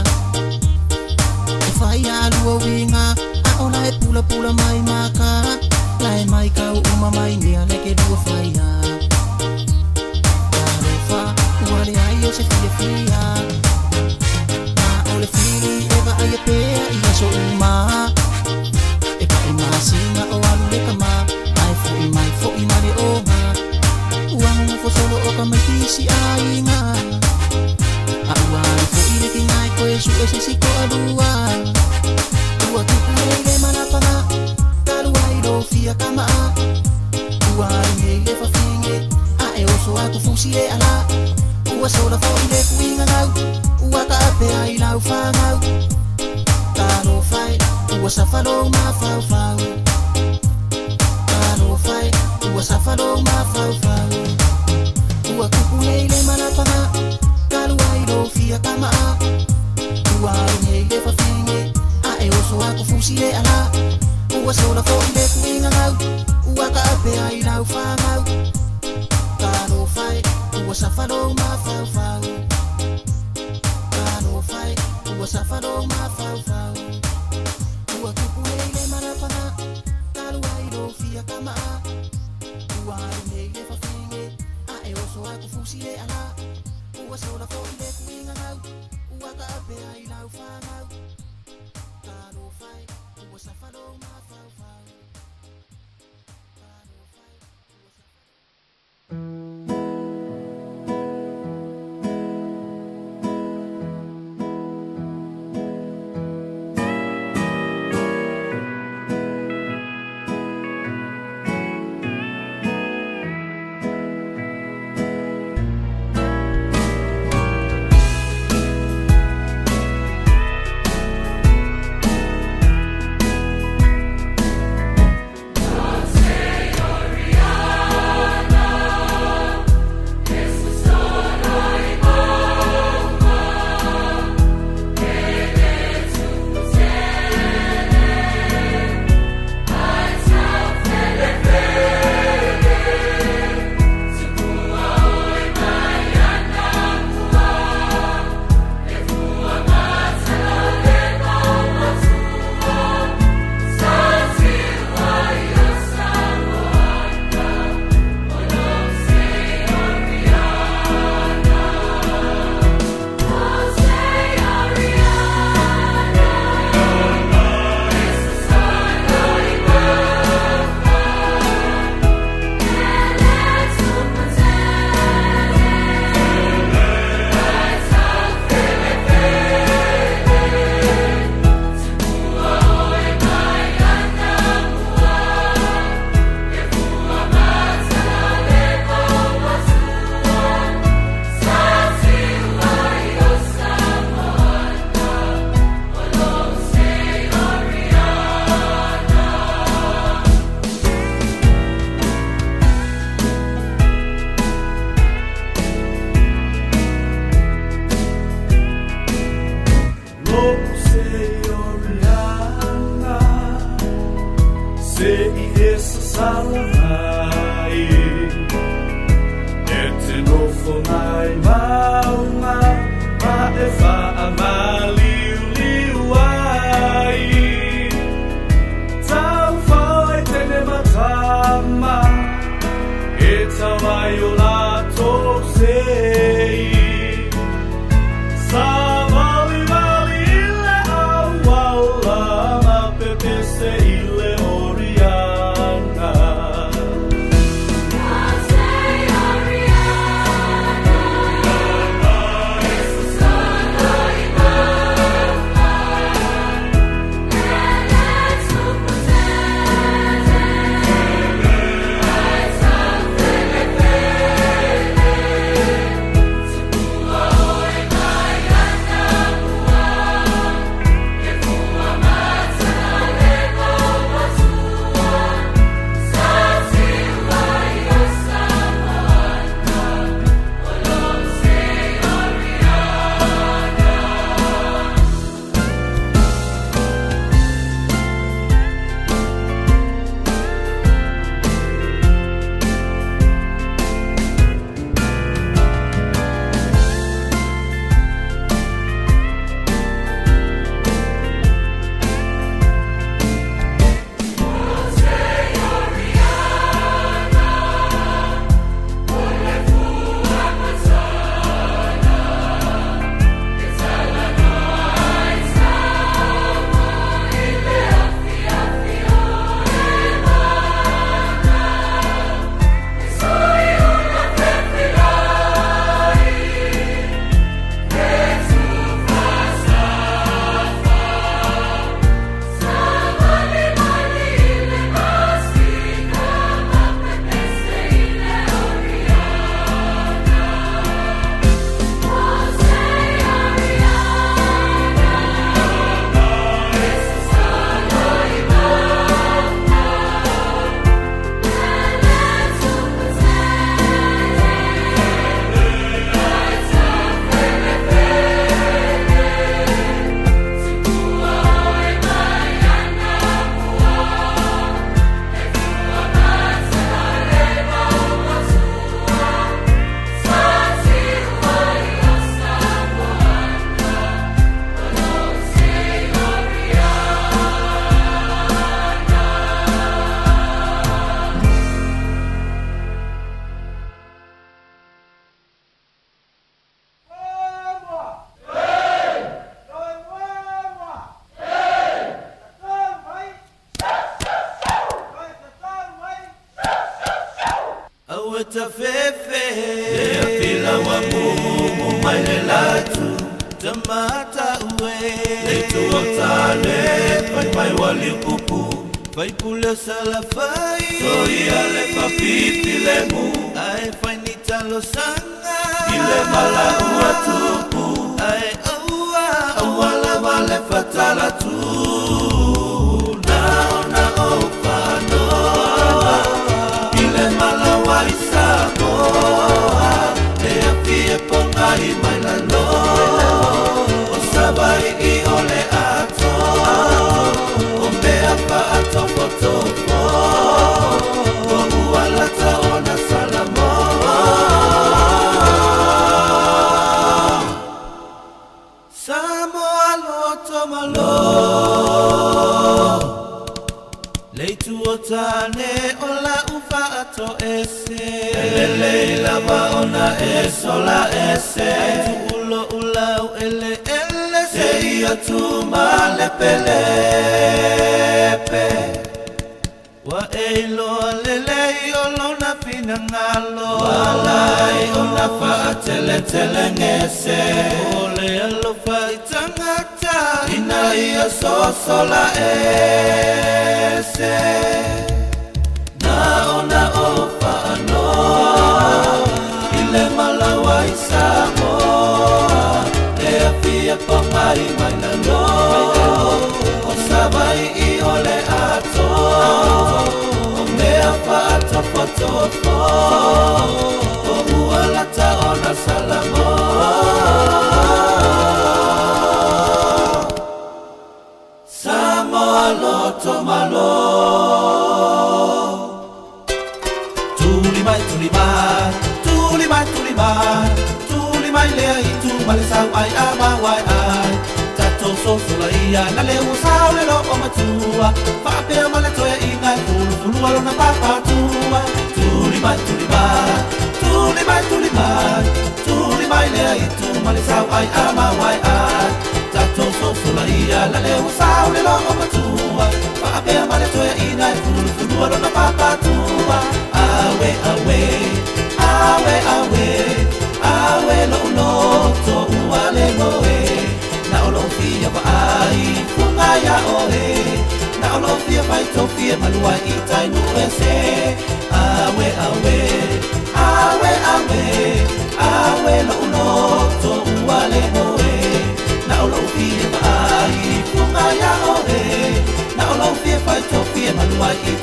Speaker 5: e fai alua uiga a o lae pulapula mai maka lae mai kau uma mai mea le ke lua faia talofa ua leai o se fiafia a o le fili e vaaia pea i aso uma e pa'i masina o alu le kamā ae fo'i mai fo'i ma le oga ua gogofo solo o ka maitisi aiga a ua alu fo'i le tiga e toe su'e se isi to'alua ua tupu nei le malapaga talu ai lou fia kama'a ua alu nei le fafine a e oso atu fusi e ala ua sola fo'i le puiga gau ua ta'apea i lau fagau talofa e ua safa lou mafaufau talofa e ua safa lou mafaufau ua tupu nei le malapaga talu ai lou fia kama'a ua alu nei le fafine
Speaker 6: Ua safa lou mafaufau. Talofa e, ua safa lou mafaufau. Ua tupu nei le manafaga, talu ai lou fia kamaa. Ua alu nei le fafine, ae oso atu fusi le ala. Ua sola foi le tuiga gau, ua taapea i lau fanau. Talofa e, ua safa lou mafaufau. Talofa e, ua safa.
Speaker 4: Lo'u se Oriana Se i e sasala mai E te nofo mai maunga Ma e whaamaliuliu ai Tau whai tene matama E tau ai o lātou sei Sa vali vali le auala ma pepese i le Oriana. Matafefe Le afila wa mumu mai le latu Tamata ue Le tu o tane Fai mai wali kupu Fai pule salafai Toi ale papipi le mu Ae fai ni talo sanga Ile mala ua tupu Ae aua Aua lava le fatala tu Na ona o whanoa Ile mala wa i Samoa Le afi e ponga i mai lalo O sabai i ole atoa O mea whaatofotofo O ualata ona Salamoa Samoa loto malo Leitu o tane o la ufa ato ese Elele i lava ona e sola ese Ai tu ulo ulau ele ele Se ia tu male pele pe Wa e iloa lelei o lona finagalo Walai ona faateletele gese O le alofa i tagata Ina ia sosola ese Na ona o faanoa I le malaua i Samoa Le afia pogai mai lalo O Savaii o le atoa O mea faatofotofo O ualata ona Salamoa Samoa loto malo Tuli mai, tuli mai, tuli mai, tuli mai, tuli mai lea i tu ma le sau ai a ma wai ai. Tatou sosola ia na le ua sao le lo o matua, faapea ma le toe inga e fulufulua lona papatua. Tuli mai, tuli mai, tuli mai, tuli mai, tuli mai lea i tu ma le sau ai a ma wai ai. Tatou sosola ia na le ua sao le lo o matua, faapea ma le toe inga e fulufulua lona papatua. Awe, awe, awe, awe, awe lo loto ua le moe. Na o lo fia wa ai, funga ya oe. Na o lo fia vai to fia malua i tai nu ese. Awe, awe, awe, awe, awe lo loto ua le moe. Na o lo fia wa ai, funga ya oe. Na o lo fia vai to fia malua i